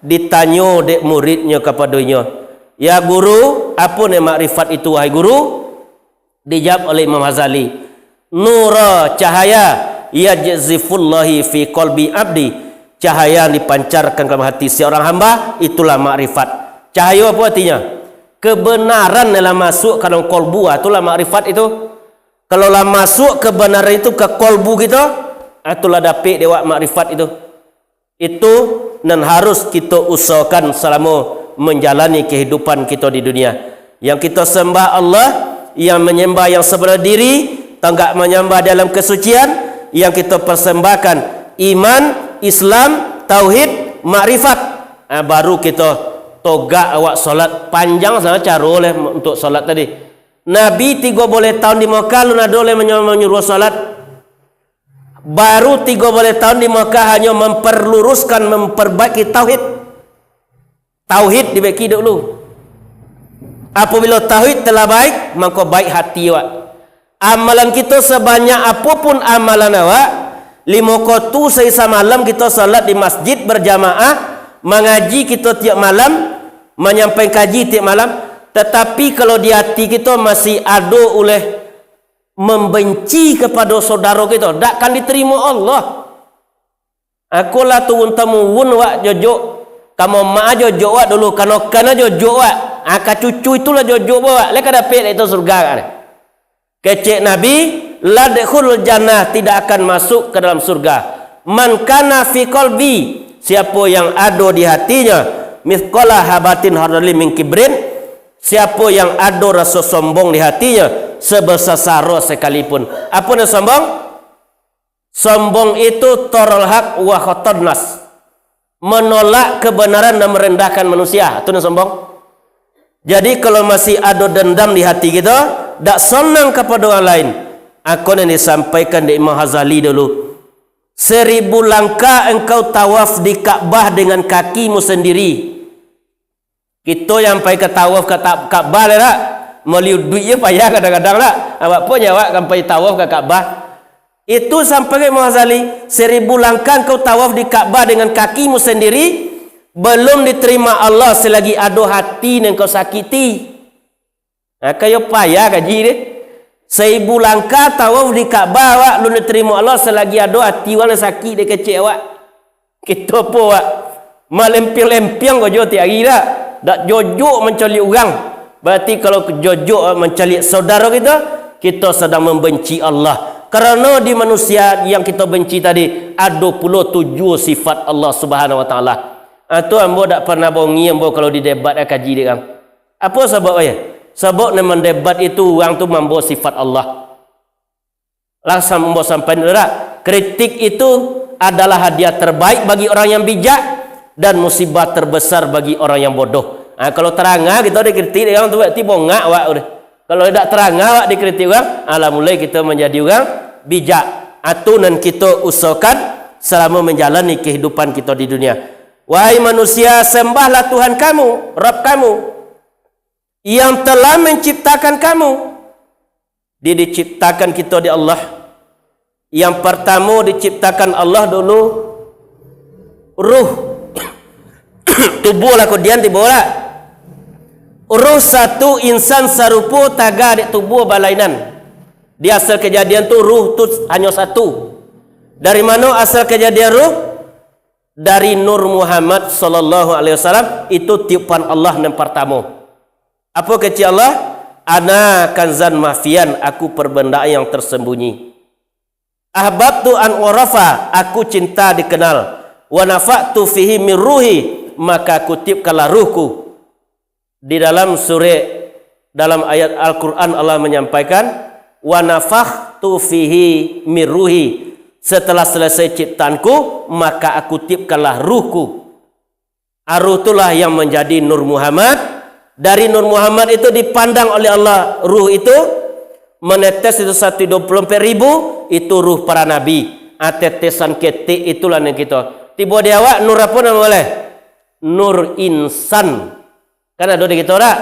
ditanyo dek muridnyo kapadonyo, "Ya guru, apo nan makrifat itu, wahai guru?" Dijawab oleh Imam Ghazali, "Nura, cahaya, yajzifullahi fi qalbi abdi, cahaya yang dipancarkan dalam hati seorang hamba, itulah makrifat." Cahaya apa artinya? Kebenaran yang lah masuk ka dalam kolbu, ah, itulah makrifat itu. Kalau lah masuk kebenaran itu ka kolbu kito, ah, itulah dapek dek awak makrifat itu. Itu nan harus kito usahakan salamo manjalani kahidupan kito di dunia. Yang kito sambah Allah, yang manyambah yang sabanar diri, tanggak manyambah dalam kasucian, yang kito parsambahkan iman, Islam, tauhid, makrifat. Ah, baru kito togak awak solat, panjang sangat caro leh untuk solat tadi. Nabi tigo baleh tahun di Makkah, alun ado leh manyo-, manyuruah solat. Baru tigo baleh tahun di Makkah hanyo mamparluruskan, mamparbaiki tauhid. Tauhid dibaiki dulu. Apabila tauhid telah baik, mangko baik hati awak. Amalan kito sabanyak apo pun amalan awak, limo kotu sahari samalam kito salat di masjid berjamaah, mangaji kito tiap malam, manyampaikan kaji tiap malam, tatapi kalau di ati kito masih ado uleh membenci kepada saudara kito, dak akan diterima Allah. Aku lah turun tamuwun wak jojok. Kamo mak jojok wak dulu, kano kana jojok wak. Ah, ka cucu itulah jojok wak. Lai ka dapek itu surga kan. Kecek Nabi, "Ladkhul jannah, tidak akan masuk ke dalam surga. Man kana fi qalbi, siapo yang ado di hatinyo, mithqala habatin khardalin min kibrin, siapo yang ado raso sombong di hatinyo, sebesar saro sekalipun." Apo nan sombong? Sombong itu tarkul haq wa ghamton nas. Menolak kebenaran dan merendahkan manusia. Itu nan sombong. Jadi, kalau masih ado dendam di hati kita, dak senang kepada orang lain, ako nan disampaikan dek Imam Ghazali dulu. Seribu langkah engkau tawaf di Ka'bah dengan kakimu sendiri. Kito yang pai ka tawaf ka ta-, Ka'bah lah, dak? Maliuduik je payah kadang-kadang, dak? Awak pun nyawa kan pai tawaf ka Ka'bah. Itu sampai Imam Ghazali, seribu langkah engkau tawaf di Ka'bah dengan kakimu sendiri, belum diterima Allah selagi ado hati nan kau sakiti. Nah, kayo payah kaji deh. Seribu langkah tawaf di Ka'bah awak, belum diterima Allah selagi ado hati wak nan sakik dek kecek awak. Kito apo, wak? Malempiang-lempiang ko jo tiap ari dak? Dak jojok mancaliak urang. Berarti kalau jojok mancaliak saudaro kito, kito sadang mambenci Allah. Karano di manusia yang kito benci tadi, ado pulo tujuah sifat Allah Subhanahu Wa Taala. Ah, tu ambo dak pernah bongi ambo kalau didebat, ah, kaji dek urang. Apo sabab, eh? Sabab nan mandebat itu urang tu mambawa sifat Allah. Lah sam-, ambo sampaikan dulu dak? Kritik itu adalah hadiah terbaik bagi orang yang bijak dan musibah terbesar bagi orang yang bodoh. Ha, kalau taranga kito dikritik dek urang tu, berarti bongak awak tu. Kalau dak taranga awak dikritik urang, alah mulai kito manjadi urang bijak. Atu nan kito usahakan salamo manjalani kahidupan kito di dunia. Wahai manusia, sembahlah Tuhan kamu, Rabb kamu, yang telah menciptakan kamu. Di-, diciptakan kito di Allah. Yang partamo diciptakan Allah dulu ruh. Tubuah lah kudian tibo lah. Ruh satu, insan sarupo, taga dek tubuah balainan. Di asal kejadian tu ruh tu hanyo satu. Dari mano asal kejadian ruh? Dari Nur Muhammad sallallahu alaihi wasallam, itu tiupan Allah nan partamo. Apo kecek Allah? "Ana kanzun makhfiyyun, aku perbendaan yang tersembunyi. Ahbabtu an u'rafa, aku cinta dikenal. Wa nafakhtu fihi min ruhi, maka aku tiupkanlah ruhku." Di dalam surah, dalam ayat Al-Quran Allah menyampaikan, "Wa nafakhtu fihi min ruhi." Setelah selesai ciptaanku, maka aku tiupkanlah ruhku. Ah, ruh itulah yang menjadi Nur Muhammad. Dari Nur Muhammad itu dipandang oleh Allah, ruh itu menetes itu satu dua puluh empat ribu, itu ruh para nabi. Ah, tetesan ketek itulah nan kito. Tibo di awak, nur apo namo leh? Nur insan. Kan ado di kito dak?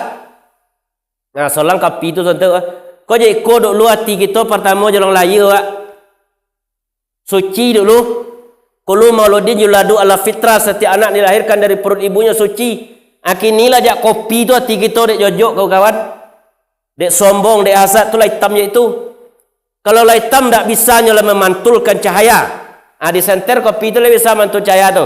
Nah, solang kapi tu santai, ah. Ko jadi ko dulu ati kito partamo jalong lahia, wak. Suci dulu. Kullu mauludin yuladu ala fitrah, setiap anak dilahirkan dari perut ibunya suci. Akini lah jak kopi tu ati kito dek jojok, kawan-kawan. Dek sombong, dek hasad tu lah itam je itu. Kalau lah itam, dak bisa nyo lah memantulkan cahaya. Ah, disenter kopi tu lah bisa mantul cahaya tu.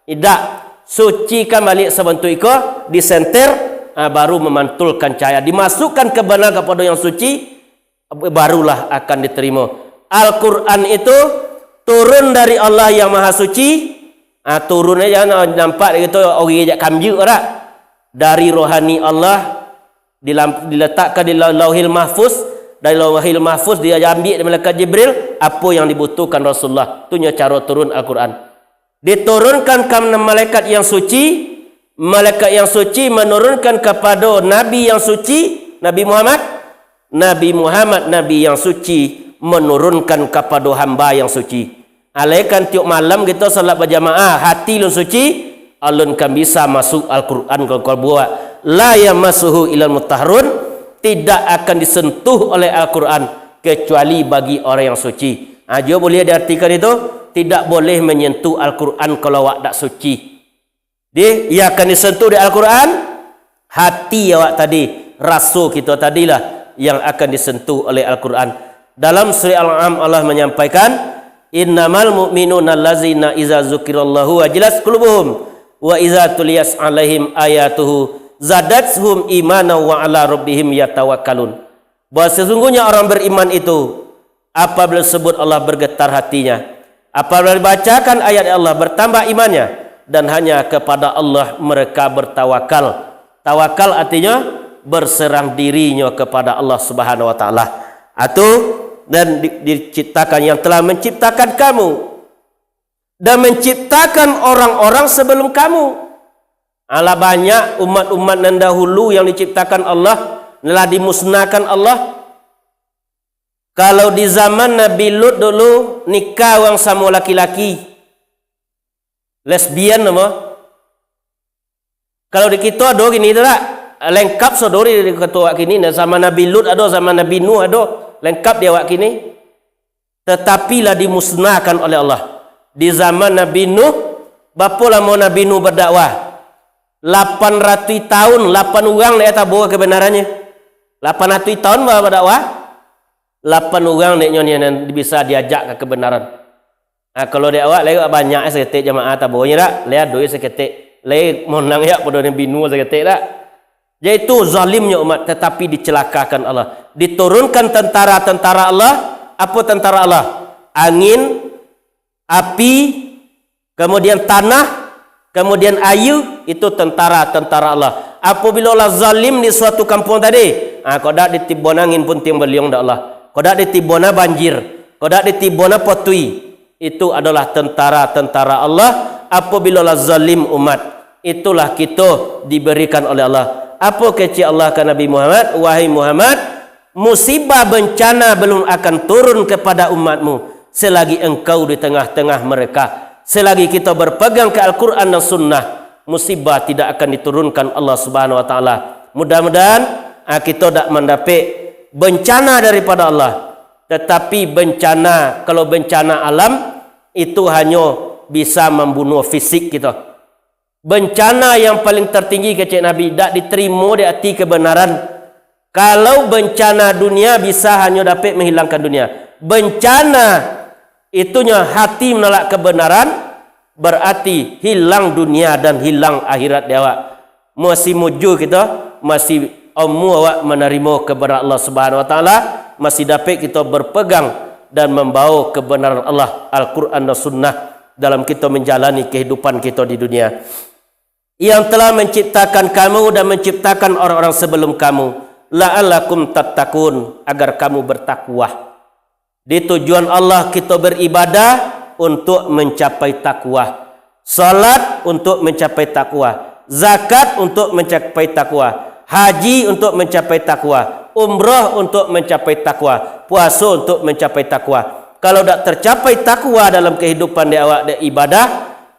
Idak. Sucikan balik sabantuak iko, disenter, ah, baru memantulkan cahaya. Dimasukkan kebenaran kepada yang suci, barulah akan diterima. Al-Quran itu turun dari Allah yang Maha Suci. Ah, turun aja nampak gitu, orang jak kamjuk dak. Dari rohani Allah, dilam-, diletakkan di lau-, Lauhil Mahfuz, dari Lauhil Mahfuz dia ambil dari malaikat Jibril, apa yang dibutuhkan Rasulullah. Tu nyo caro turun Al-Quran. Diturunkan ka malaikat yang suci, malaikat yang suci menurunkan kepada Nabi yang suci, Nabi Muhammad. Nabi Muhammad, Nabi yang suci, menurunkan kepada hamba yang suci. Alaikan tiok malam kita salat berjamaah, hati lun suci, alun kan bisa masuk Al-Quran ka kalbu awak. La yamassuhu illal mutahharun, tidak akan disentuh oleh Al-Quran kecuali bagi orang yang suci. Ha, juga boleh diartikan itu, tidak boleh menyentuh Al-Quran kalau awak dak suci. Di, yang akan disentuh di Al-Quran, hati awak tadi, raso kita tadilah yang akan disentuh oleh Al-Quran. Dalam surah Al-An'am Allah menyampaikan, "Innamal mu'minuna allazina iza zukirallahu wajilat qulubuhum, wa iza tuliyas alaihim ayatuhu zadathum imana wa ala rabbihim yatawakkalun." Bahwa sesungguhnya orang beriman itu, apabila disebut Allah, bergetar hatinya, apabila dibacakan ayat Allah, bertambah imannya, dan hanya kepada Allah mereka bertawakal. Tawakal artinya berserah dirinyo kepada Allah Subhanahu wa Ta'ala. Atau, dan di- diciptakan, yang telah menciptakan kamu dan menciptakan orang-orang sebelum kamu. Alah banyak umat-umat nan dahulu yang diciptakan Allah, lah dimusnahkan Allah. Kalau di zaman Nabi Lut dulu, nikah urang samo laki-laki, lesbian namo. Kalau di kito ado kini tu tak? Lengkap saduri di kito awak kini. Nah, zaman Nabi Lut ado, zaman Nabi Nuh ado, lengkap di awak kini. Tetapi lah dimusnahkan oleh Allah. Di zaman Nabi Nuh, bapo lamo Nabi Nuh badakwah? Lapan ratuih tahun, lapan urang dek tabo kabanarannyo. Lapan ratuih tahun ba- badakwah, lapan urang dek nyo ni nan bisa diajak ka kabanaran. Ah, kalau dek awak, lai banyak saketek jamaah tabonyo dak? Lai ado saketek, lai monang yak pado Nabi Nuh saketek dak? Yaitu zalimnyo umat, tetapi dicelakakan Allah. Diturunkan tentara-tentara Allah. Apo tentara Allah? Angin, api, kemudian tanah, kemudian aia, itu tentara-tentara Allah. Apabila lah zalim di suatu kampuang tadi, ha, kok dak ditibona angin puntiang baliung dek Allah, kok dak ditibona banjir, kok dak ditibona potui, itu adalah tentara-tentara Allah. Apabila lah zalim umat, itulah kito diberikan oleh Allah. Apo kecek Allah ka Nabi Muhammad? "Wahai Muhammad, musibah bencana belum akan turun kepada umatmu selagi engkau di tengah-tengah mereka." Selagi kito berpegang ke Al-Quran dan Sunnah, musibah tidak akan diturunkan Allah Subhanahu wa Ta'ala. Mudah-mudahan, ah, kito dak mandapek bencana daripada Allah. Tetapi bencana, kalau bencana alam, itu hanyo bisa mambunuh fisik kito. Bencana yang paling tertinggi, kecek Nabi, dak diterimo di ati kebenaran. Kalau bencana dunia bisa hanyo dapek menghilangkan dunia, bencana itunyo hati menolak kebenaran, berarti hilang dunia dan hilang akhirat di awak. Masih mujur kito, masih amu awak manarimo kebenaran Allah Subhanahu wa Ta'ala, masih dapek kito berpegang dan mambawa kebenaran Allah, Al-Quran dan Sunnah, dalam kito menjalani kehidupan kito di dunia. Yang telah menciptakan kamu dan menciptakan orang-orang sebelum kamu, la'allakum tattaqun, agar kamu bertakwa. Di tujuan Allah kito beribadah untuk mencapai takwa. Salat untuk mencapai takwa. Zakat untuk mencapai takwa. Haji untuk mencapai takwa. Umrah untuk mencapai takwa. Puaso untuk mencapai takwa. Kalau dak tercapai takwa dalam kehidupan di awak, dek ibadah,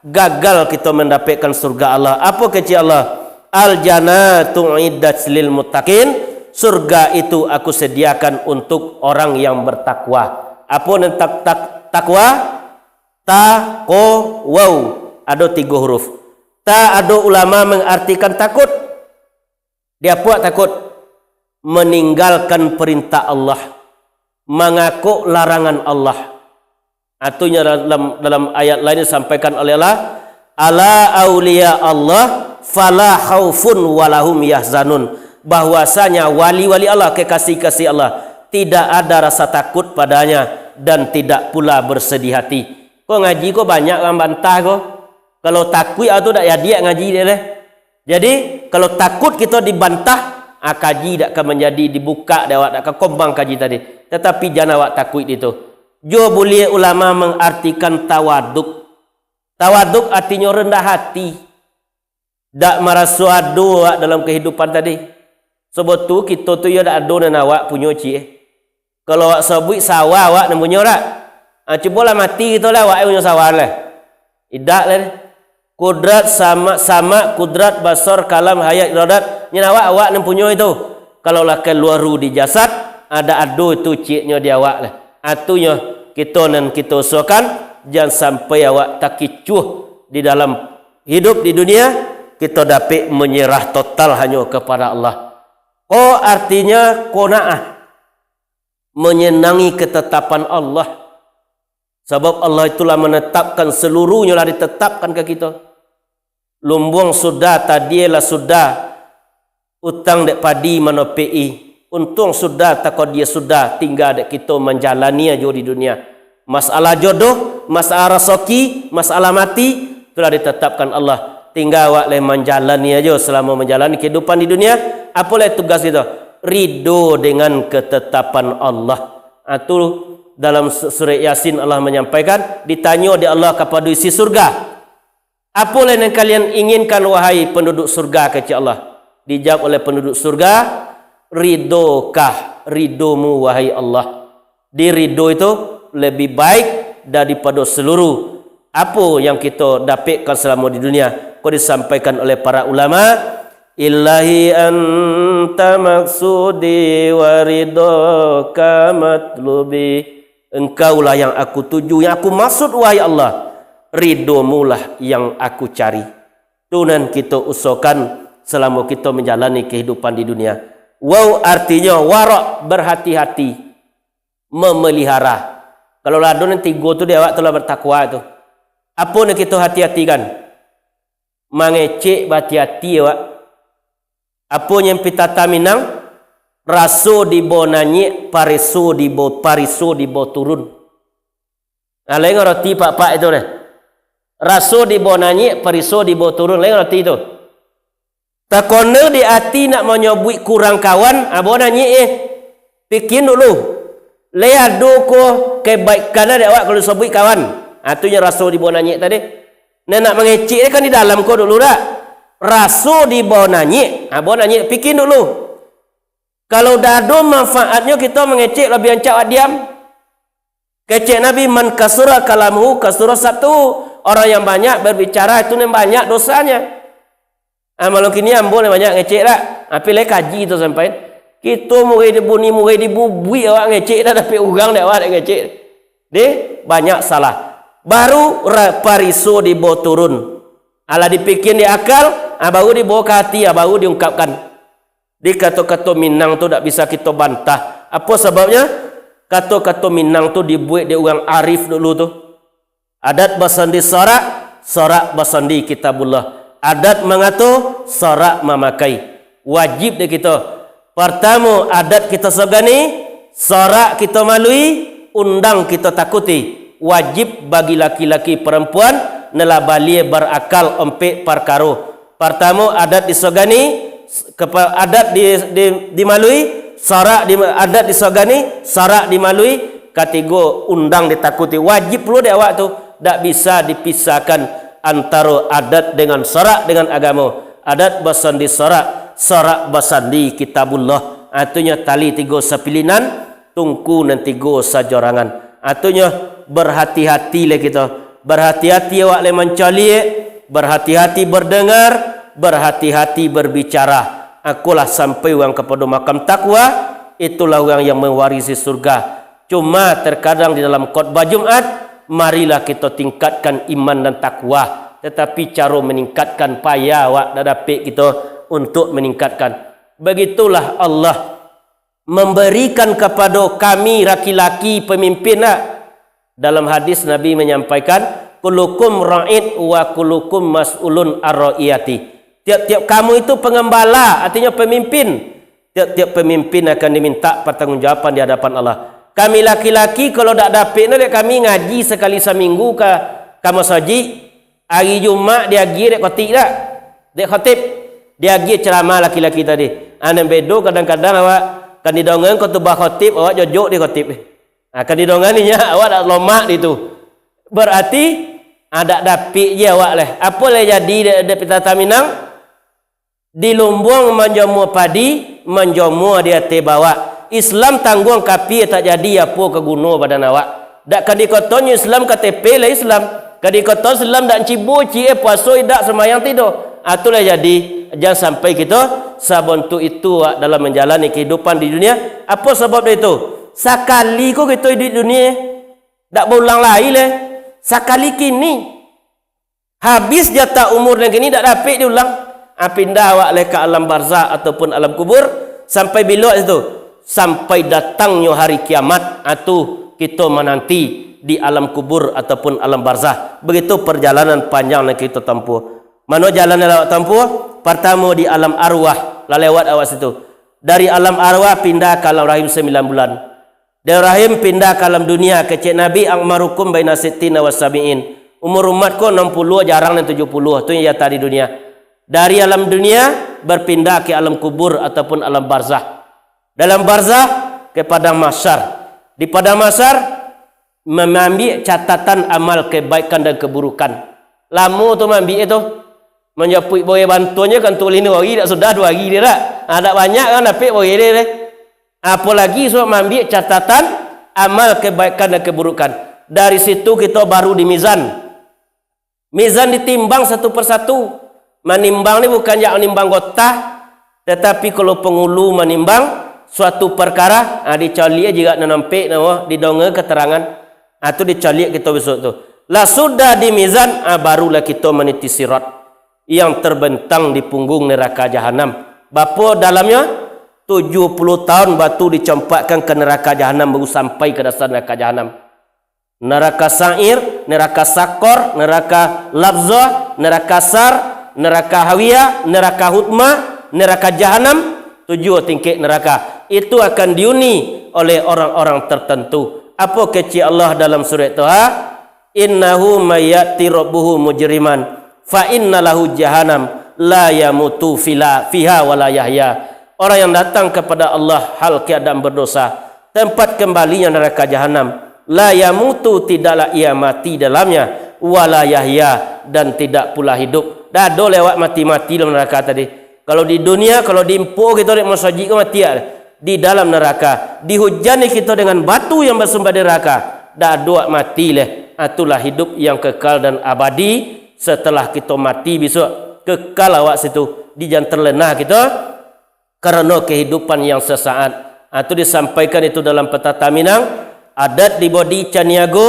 gagal kito mendapatkan surga Allah. Apo kecek Allah? "Al-jannatu uiddat lil muttaqin." Surga itu Aku sediakan untuk orang yang bertakwa. Apo nan tak, tak, takwa? Ta, ko, wau. Ado tigo huruf. Ta, ado ulama mengartikan takut. Di apo takut? Meninggalkan perintah Allah, mangakok larangan Allah. Atunyo dalam, dalam ayat lain disampaikan oleh Allah, "Ala auliya Allah fala khaufun walahum yahzanun," bahwasanya wali-wali Allah, kekasih-kasih Allah, tidak ada rasa takut padanya dan tidak pula bersedih hati. Ko ngaji ko banyak urang bantah ko. Kalau takuik tu dak jadi ngaji dek leh. Jadi, kalau takut kito dibantah, ah, kaji dak ka manjadi, dibukak dek awak, dak ka kombang kaji tadi. Tatapi jan awak takuik di tu. Juo buliah ulama mengartikan tawaduk. Tawaduk artinyo rendah hati. Dak maraso ado awak dalam kehidupan tadi. Sabab tu kito tu yo dak ado nan awak punyo ciek. Kalau awak sabuik sawah awak nan punyo dak? Ah, cubolah mati kito lah awak punyo sawah lah. Idak lah. Kudrat sama, sama kudrat, basar, kalam, hayat, iradat, nyo awak, awak nan punyo itu. Kalau lah kalua ruh di jasad, ado, ado itu cieknyo di awak lah. Atunyo kito nan kito usahakan, jan sampai awak takicuah di dalam hidup di dunia, kito dapek manyerah total hanyo kepada Allah. Ko artinyo qanaah, manyanangi ketetapan Allah. Sabab Allah itu lah manetapkan, saluruhnyo lah ditetapkan ka kito. Lumbuang sudah, tadie lah sudah, utang dek padi manopek-i, untuang sudah, takodie sudah, tingga dek kito manjalani ajo di dunia. Masalah jodoh, masalah rasaki, masalah mati, tu lah ditetapkan Allah. Tingga awak lai manjalani ajo, salamo manjalani kahidupan di dunia. Apo lai tugas kito? Ridho dengan ketetapan Allah. Ha, tu dalam su-, surat Yasin Allah manyampaikan, ditanyo dek Allah kapado isi surga, "Apo lai nan kalian inginkan, wahai penduduk surga?" kecek Allah. Dijawab oleh penduduk surga, "Ridho-Kah, ridho-Mu, wahai Allah?" Di ridho itu lebih baik daripado seluruh apo yang kito dapekkan salamo di dunia. Ko disampaikan oleh para ulama, "Ilahi anta maksudi wa ridhoka matlubi." Engkaulah yang aku tuju, yang aku maksud, wahai Allah. Ridho-Mulah yang aku cari. Tu nan kito usahakan salamo kito manjalani kahidupan di dunia. Wau artinyo warak, berhati-hati, memelihara. Kalau lah ado nan tigo tu di awak tu lah bertakwa tu. Apo nan kito hati-hatikan? Mangecek bahati-hati awak. Apo nyo pitata Minang? Raso dibao naiak, pariso dibao, pariso dibao turun. Nah, lai ngarati pak-pak itu deh. Raso dibao naiak, pariso dibao turun, lai ngarati tu. Takona di ati nak manyabuik kurang kawan, ah, bao naiak eh. Pikian dulu. Lai ado ko kebaikan dek awak kalau disabuik kawan? Ah, tu nyo raso dibao naiak tadi. Nah, nak mangecek kan di dalam ko dulu dak? Raso dibao naiak, ah, bao naiak, pikian dulu. Kalau dak ado manfaatnyo kito mangecek, labiah rancak awak diam. Kecek Nabi, "Man kasura kalamuhu kasura saktuhu." Orang yang banyak berbicara itu nan banyak dosanya. Ah, malam kini ambo lah banyak ngecek dak? Tapi lai kaji tu sampai. Kito murai dibuni, murai dibubuik awak ngecek dak, tapi urang dak awak dak ngecek. Deh, banyak salah. Baru ra-, pariso dibao turun. Alah dipikian di akal, ah, baru dibao ka ati, ah, baru diungkapkan. Di kato-kato Minang tu dak bisa kito bantah. Apo sababnyo? Kato-kato Minang tu dibuek dek urang arif dulu tu. Adat basandi sorak, sorak basandi Kitabullah. Adat mangato, sorak mamakai. Wajib dek kito. Partamo, adat kito sogani, sorak kito malui, undang kito takuti. Wajib bagi laki-laki parampuan nan lah balia barakal ompek parkaro. Partamo, adat disogani, kepa-, adat di, di, dimalui, sorak di, adat disogani, sorak dimalui, katigo, undang ditakuti. Wajib pulo dek awak tu, dak bisa dipisahkan antaro adat dengan sorak dengan agamo. Adat basandi sorak, sorak basandi Kitabullah. Atunyo tali tigo sapilinan, tungku nan tigo sajorangan. Atunyo, berhati-hati lah kito. Berhati-hati awak lai mancaliak, berhati-hati berdengar, berhati-hati berbicara. Akolah sampai urang kapado makam takwa, itulah urang yang mewarisi surga. Cuma terkadang di dalam khotbah Jumat, marilah kito tingkatkan iman dan takwa. Tetapi caro meningkatkan payah awak dak dapek kito untuk meningkatkan. Begitulah Allah memberikan kapado kami laki-laki pemimpin nak. Dalam hadis Nabi manyampaikan, "Kullukum ra'in wa kullukum mas'ulun an ra'iyati." Tiap-tiap kamu itu pengembala, artinya pemimpin. Tiap-tiap pemimpin akan diminta pertanggungjawaban di hadapan Allah. Kami laki-laki kalau dak dapek no dek kami ngaji sekali seminggu ka, ka masajik, Ari Jumaik diagiah dek khatib dak? Dek khatib. Diagiah ceramah laki-laki tadi. Ah, nan bedo kadang-kadang awak kan didongang khutbah khatib, awak jojok di khatib. Ah, kan didongang inyo, awak dak lomak di tu. Berarti, ah, dak dapek je awak lah. Apo lah jadi dek, dek pitata Minang? Di lumbuang manjamua padi, manjamua di ateh bawak. Islam tangguang kapia tak jadi, apo ka guno badan awak? Dak ka dikatoan Islam K T P lah Islam. Ka dikatoan Islam dak cibo ciek, puaso indak, sambayang tidak. Ah, tu lah jadi, jan sampai kito sabontuk itu awak dalam manjalani kahidupan di dunia. Apo sabab dari itu? Sakali ko kito iduik di dunia, dak baulang lai lah. Sakali kini. Habis jatah umur nan kini dak dapek diulang. Ah, pindah awak lai ka alam barzah ataupun alam kubur. Sampai bilo situ? Sampai datangnyo hari kiamat. Ah, tu kito mananti. di alam kubur ataupun alam barzah. Begitu perjalanan panjang nan kito tampuah. Mano jalan nan awak tampuah? Partamo di alam arwah, lah lewat awak situ. Dari alam arwah pindah ka alam rahim sambilan bulan. Dari rahim pindah ka alam dunia, kecek Nabi, "A'marukum baina sittina wa sabiin." Umur umat ko anam puluah, jarang nan tujuah puluah, tu yang nyata di dunia. Dari alam dunia, berpindah ke alam kubur ataupun alam barzah. Dalam barzah, ke padang mahsyar. Di padang mahsyar, mambiak catatan amal kebaikan dan keburukan. Lamo tu mambiak tu. Manjapuik boreh bantuannya kan tu lino hari, dak sudah dua hari dia dak. Ha, dak banyak kan dapek boreh dia deh. Apolagi sudah mambiak catatan amal kebaikan dan keburukan. Dari situ kito baru dimizan. Mizan ditimbang satu persatu. Manimbang ni bukan jak manimbang gotah, tatapi kalau pangulu manimbang suatu parkara, ha, dicaliak jirak nan ampek, namo, didonga keterangan, ha, tu dicaliak kito besok tu. Lah sudah di mizan, ha, barulah kito maniti sirat yang terbentang di punggung neraka jahanam. Bapo dalamnyo? Tujuah puluah tahun batu dicampakkan ke neraka jahanam, baru sampai ke dasar neraka jahanam. Neraka Sa'ir, neraka Sakor, neraka Labzah, neraka Sar, neraka Hawiyah, neraka Hutmah, neraka Jahanam, tujuah tingkek neraka. Itu akan dihuni oleh orang-orang tertentu. Apo kecek Allah dalam surat Toha? "Innahu may ya'ti rabbahu mujriman, fa inna lahu jahannam, la yamutu fila-, fiha wa la yahya." Orang yang datang kepada Allah hal keadaan berdosa, tempat kembalinya neraka jahanam. La yamutu, tidaklah ia mati dalamnya, wala yahya, dan tidak pula hidup. Dak ado lewat mati-mati dalam neraka tadi. Kalau di dunia, kalau diimpo kito dek masajik ko mati ah. Di dalam neraka, dihujani kito dengan batu yang basumber dari neraka, dak ado awak mati leh. Ah, itulah hidup yang kekal dan abadi setelah kito mati besok. Kekal awak situ, di jan terlena kito. Karano kehidupan yang sesaat. Ha, tu disampaikan itu dalam Petata Minang, adat di Bodi Caniago,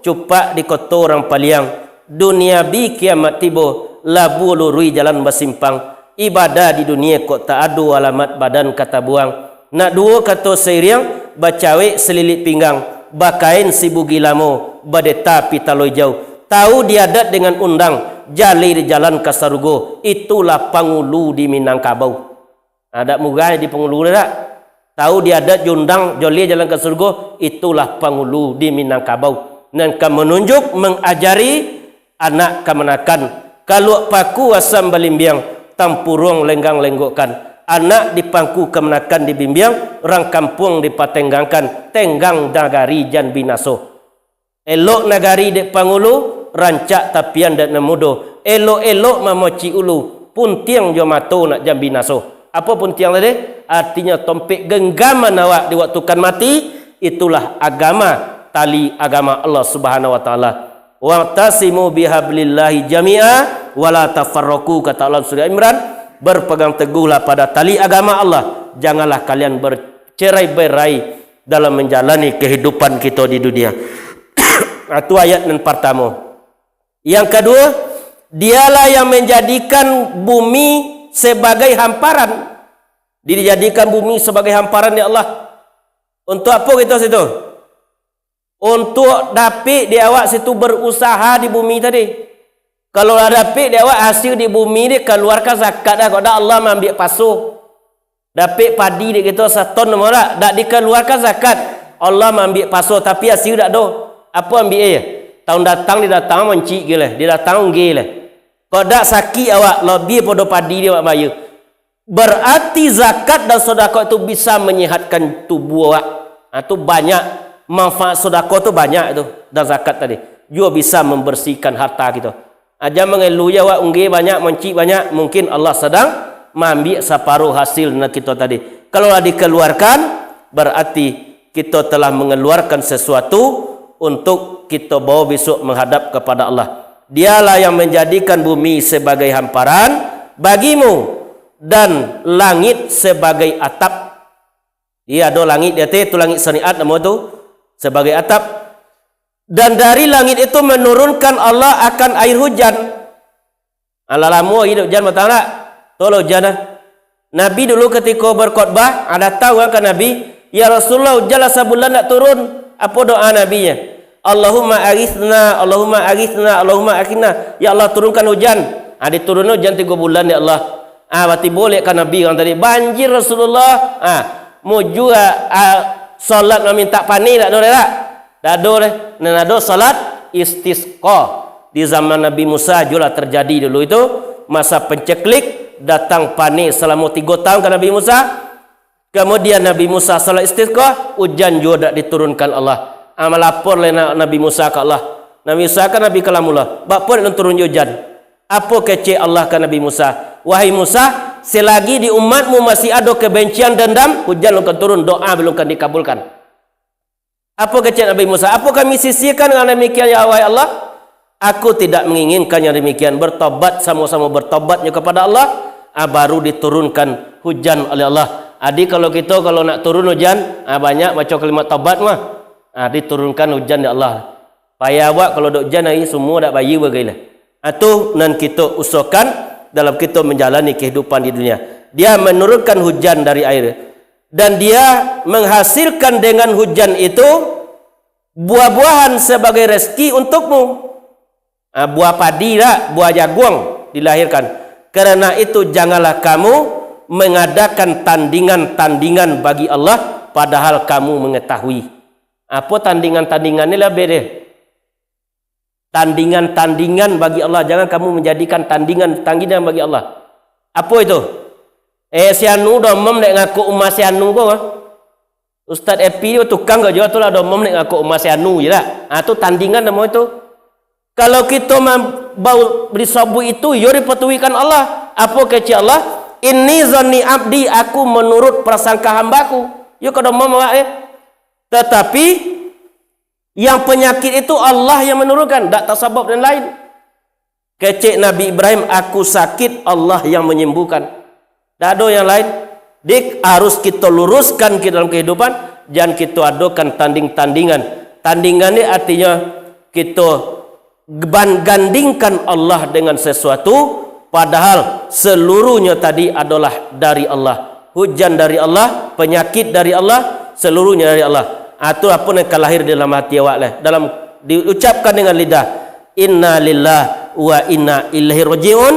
cupak di koto urang Paliang. Dunia bi kiamat tibo, labuah luruih jalan basimpang. Ibadah di dunia kok tak ado alamat badan ka tabuang. Nak duo kato sairiang, bacawek salilik pinggang, bakain sibugi lamo, badeta pitalo ijau. Tahu di adat dengan undang, jaleh di jalan ka sarugo, itulah pangulu di Minangkabau. Ha, dak murah jadi pangulu tu dak. Tahu di adat jo undang, jaleh jalan ka sarugo, itulah pangulu di Minangkabau. Nan ka manunjuk, mangajari anak kamanakan. Kaluak paku asam balimbiang, tampuruang lenggang lenggokkan. Anak di pangku kamanakan dibimbiang, urang kampuang dipatenggangkan, tenggang nagari jan binaso. Elok nagari dek pangulu, rancak tapian dek nan mudo. Elok-elok mamocik ulu, puntiang jo mato nak jan binaso. Apo puntiang tadi? Artinyo tompek genggaman awak di waktu kan mati, itulah agama, tali agama Allah Subhanahu Wa Taala. "Wa'tasimu bihablillahi jami'a, wala tafarraqu," kata Allah surah Imran, "Berpegang teguhlah pada tali agama Allah, janganlah kalian bercerai-berai dalam menjalani kehidupan kito di dunia." Itu ayat nan partamo. Yang kaduo, Dialah yang menjadikan bumi sebagai hamparan. Dijadikan bumi sebagai hamparan dek Allah. Untuk apo kito situ? Untuk dapik di awak situ berusaha di bumi tadi. Kalau lah dapik di awak hasil di bumi ni, kaluarkan zakat dah. Kok dak, Allah maambiak paso. Dapik padi dek kito saton namo dak, dak dikaluarkan zakat. Allah maambiak paso, tapi hasil dak do. Apo ambiak e? Tahun datang didatang mancik ge leh, didatang ungge leh. Kok dak sakik awak, labiah podo padi di awak bayar. Berarti zakat dan sedekah itu bisa menyehatkan tubuh awak. Ha, tu banyak manfaat sedekah tu banyak tu dan zakat tadi. Juo bisa membersihkan harta kito. Aja mangeluh je awak ungge banyak, mancik banyak, mungkin Allah sadang maambiak saparuh hasil nan kito tadi. Kalau lah dikeluarkan, berarti kito telah mengeluarkan sesuatu untuk kito bawa besok menghadap kepada Allah. Dialah yang menjadikan bumi sebagai hamparan bagimu dan langit sebagai atap. Iya, ado langit di ateh, tu langit syariat namo tu, sebagai atap. Dan dari langit itu menurunkan Allah akan air hujan. Alah lamo aia dak ujan, batang dak? Tu lah ujan ah. Nabi dulu katiko berkhotbah, ah, datang urang ka Nabi, "Ya Rasulullah, ujan lah sabulan dak turun." Apo doa Nabi nyo? Allahumma aghitsna, Allahumma aghitsna, Allahumma aghitsna. Ya Allah, turunkan hujan. Ah, diturunkan hujan tigo bulan, ya Allah. Ah, batibo lek ka Nabi urang tadi, "Banjir, Rasulullah." Ah, mujua, ah, salat mamintak paneh dak ado deh, dak? Dak ado deh. Nan ado salat istisqa. Di zaman Nabi Musa juo lah terjadi dulu itu, masa penceklik, datang paneh salamo tigo tahun ka Nabi Musa. Kamudian Nabi Musa salat istisqa, ujan juo dak diturunkan Allah. Ah, malapor lai na-, Nabi Musa ka Allah. Nabi Musa kan Nabi Kalamullah. "Baa pulo alun turun ujan?" Apo kecek Allah ka Nabi Musa? "Wahai Musa, selagi di umatmu masih ado kebencian dendam, hujan alun ka turun, doa alun ka dikabulkan." Apo kecek Nabi Musa? "Apo kami sisihkan yang demikian, ya wahai Allah?" "Aku tidak menginginkan yang demikian. Bertobat, samo-samo bertobat nyo kepada Allah, ah, baru diturunkan hujan oleh Allah." Jadi, kalau kito, kalau nak turun hujan, ah, banyak baco kalimat tobat mah. Ah, diturunkan hujan dek Allah. Payah awak kalau dak hujan, ari sumua dak bayia bagai lah. Ah, tu nan kito usahakan dalam kito menjalani kehidupan di dunia. Dia menurunkan hujan dari air. Dan Dia menghasilkan dengan hujan itu buah-buahan sebagai rezeki untukmu. Ah, buah padi dak, buah jaguang dilahirkan. Karena itu, janganlah kamu mengadakan tandingan-tandingan bagi Allah, padahal kamu mengetahui. Apo tandingan-tandingan ni lah bede? Tandingan-tandingan bagi Allah, jangan kamu menjadikan tandingan-tandingan bagi Allah. Apo itu? Eh, si anu domom dek ngakuk umah si anu ko. Ustaz Epi tu tukang ko juo tu lah, domom dek ngakuk umah si anu je lah. Ah, tu tandingan namo itu. Kalau kito mam-, bau disobui itu, yo dipatuhikan Allah. Apo kecek Allah? "Inni zanni abdi, aku menurut prasangka hambaku." Yo ka domom awak, eh. Tetapi, yang penyakit itu Allah yang menurunkan, dak tasabab dan lain. Kecek Nabi Ibrahim, "Aku sakit, Allah yang menyembuhkan." Dak ado yang lain. Dik, harus kito luruskan ke dalam kehidupan, jan kito adokan tanding-tandingan. Tandingan ni artinyo kito ban-, gandingkan Allah dengan sesuatu, padahal seluruhnyo tadi adolah dari Allah. Hujan dari Allah, penyakit dari Allah, seluruhnyo dari Allah. Ah, tu apo nan ka lahir dalam hati awak lah. Dalam diucapkan dengan lidah, "Inna lillah wa inna ilaihi raji'un,"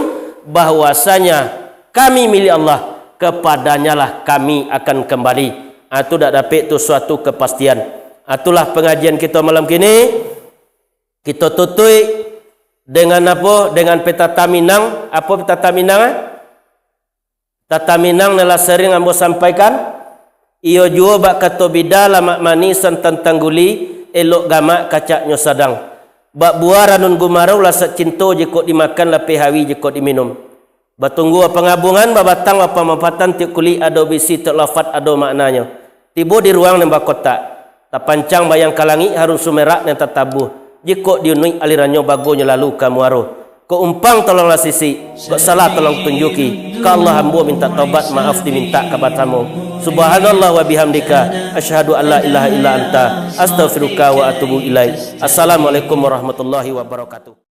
bahwasanya kami milik Allah, kepadanyalah kami akan kembali. Ah, tu dak dapek tu suatu kepastian. Ah, itulah pengajian kito malam kini. Kito tutuik dengan apo? Dengan petata Minang. Apo petata Minang, eh? Petata Minang nan lah sering ambo sampaikan, iyo juo bak kato bida, lamak manih santan tangguli, elok gamak kacaknyo sadang. Bak buah ranun gumarau, lasak cinto jikok dimakan, lapeh hawi jikok diminum. Batunggu bapangabungan, babatang bapamampatan, tiok kulik ado bisi, tiok lafat ado maknanyo. Tibo di ruang nan bakotak, tapancang bayang ka langik, harum sumerak nan tatabuh. Jikok diunuik alirannyo, bagonyo lalu ka muaro. Kok umpang tolonglah sisik, kok salah tolong tunjuki. Ka Allah ambo mintak tobat, maaf dimintak ka basamo. Subhanallah wa bihamdika, asyhadu an la ilaha illa anta, astaghfiruka wa atubu ilaik. Assalamualaikum warahmatullahi wabarakatuh.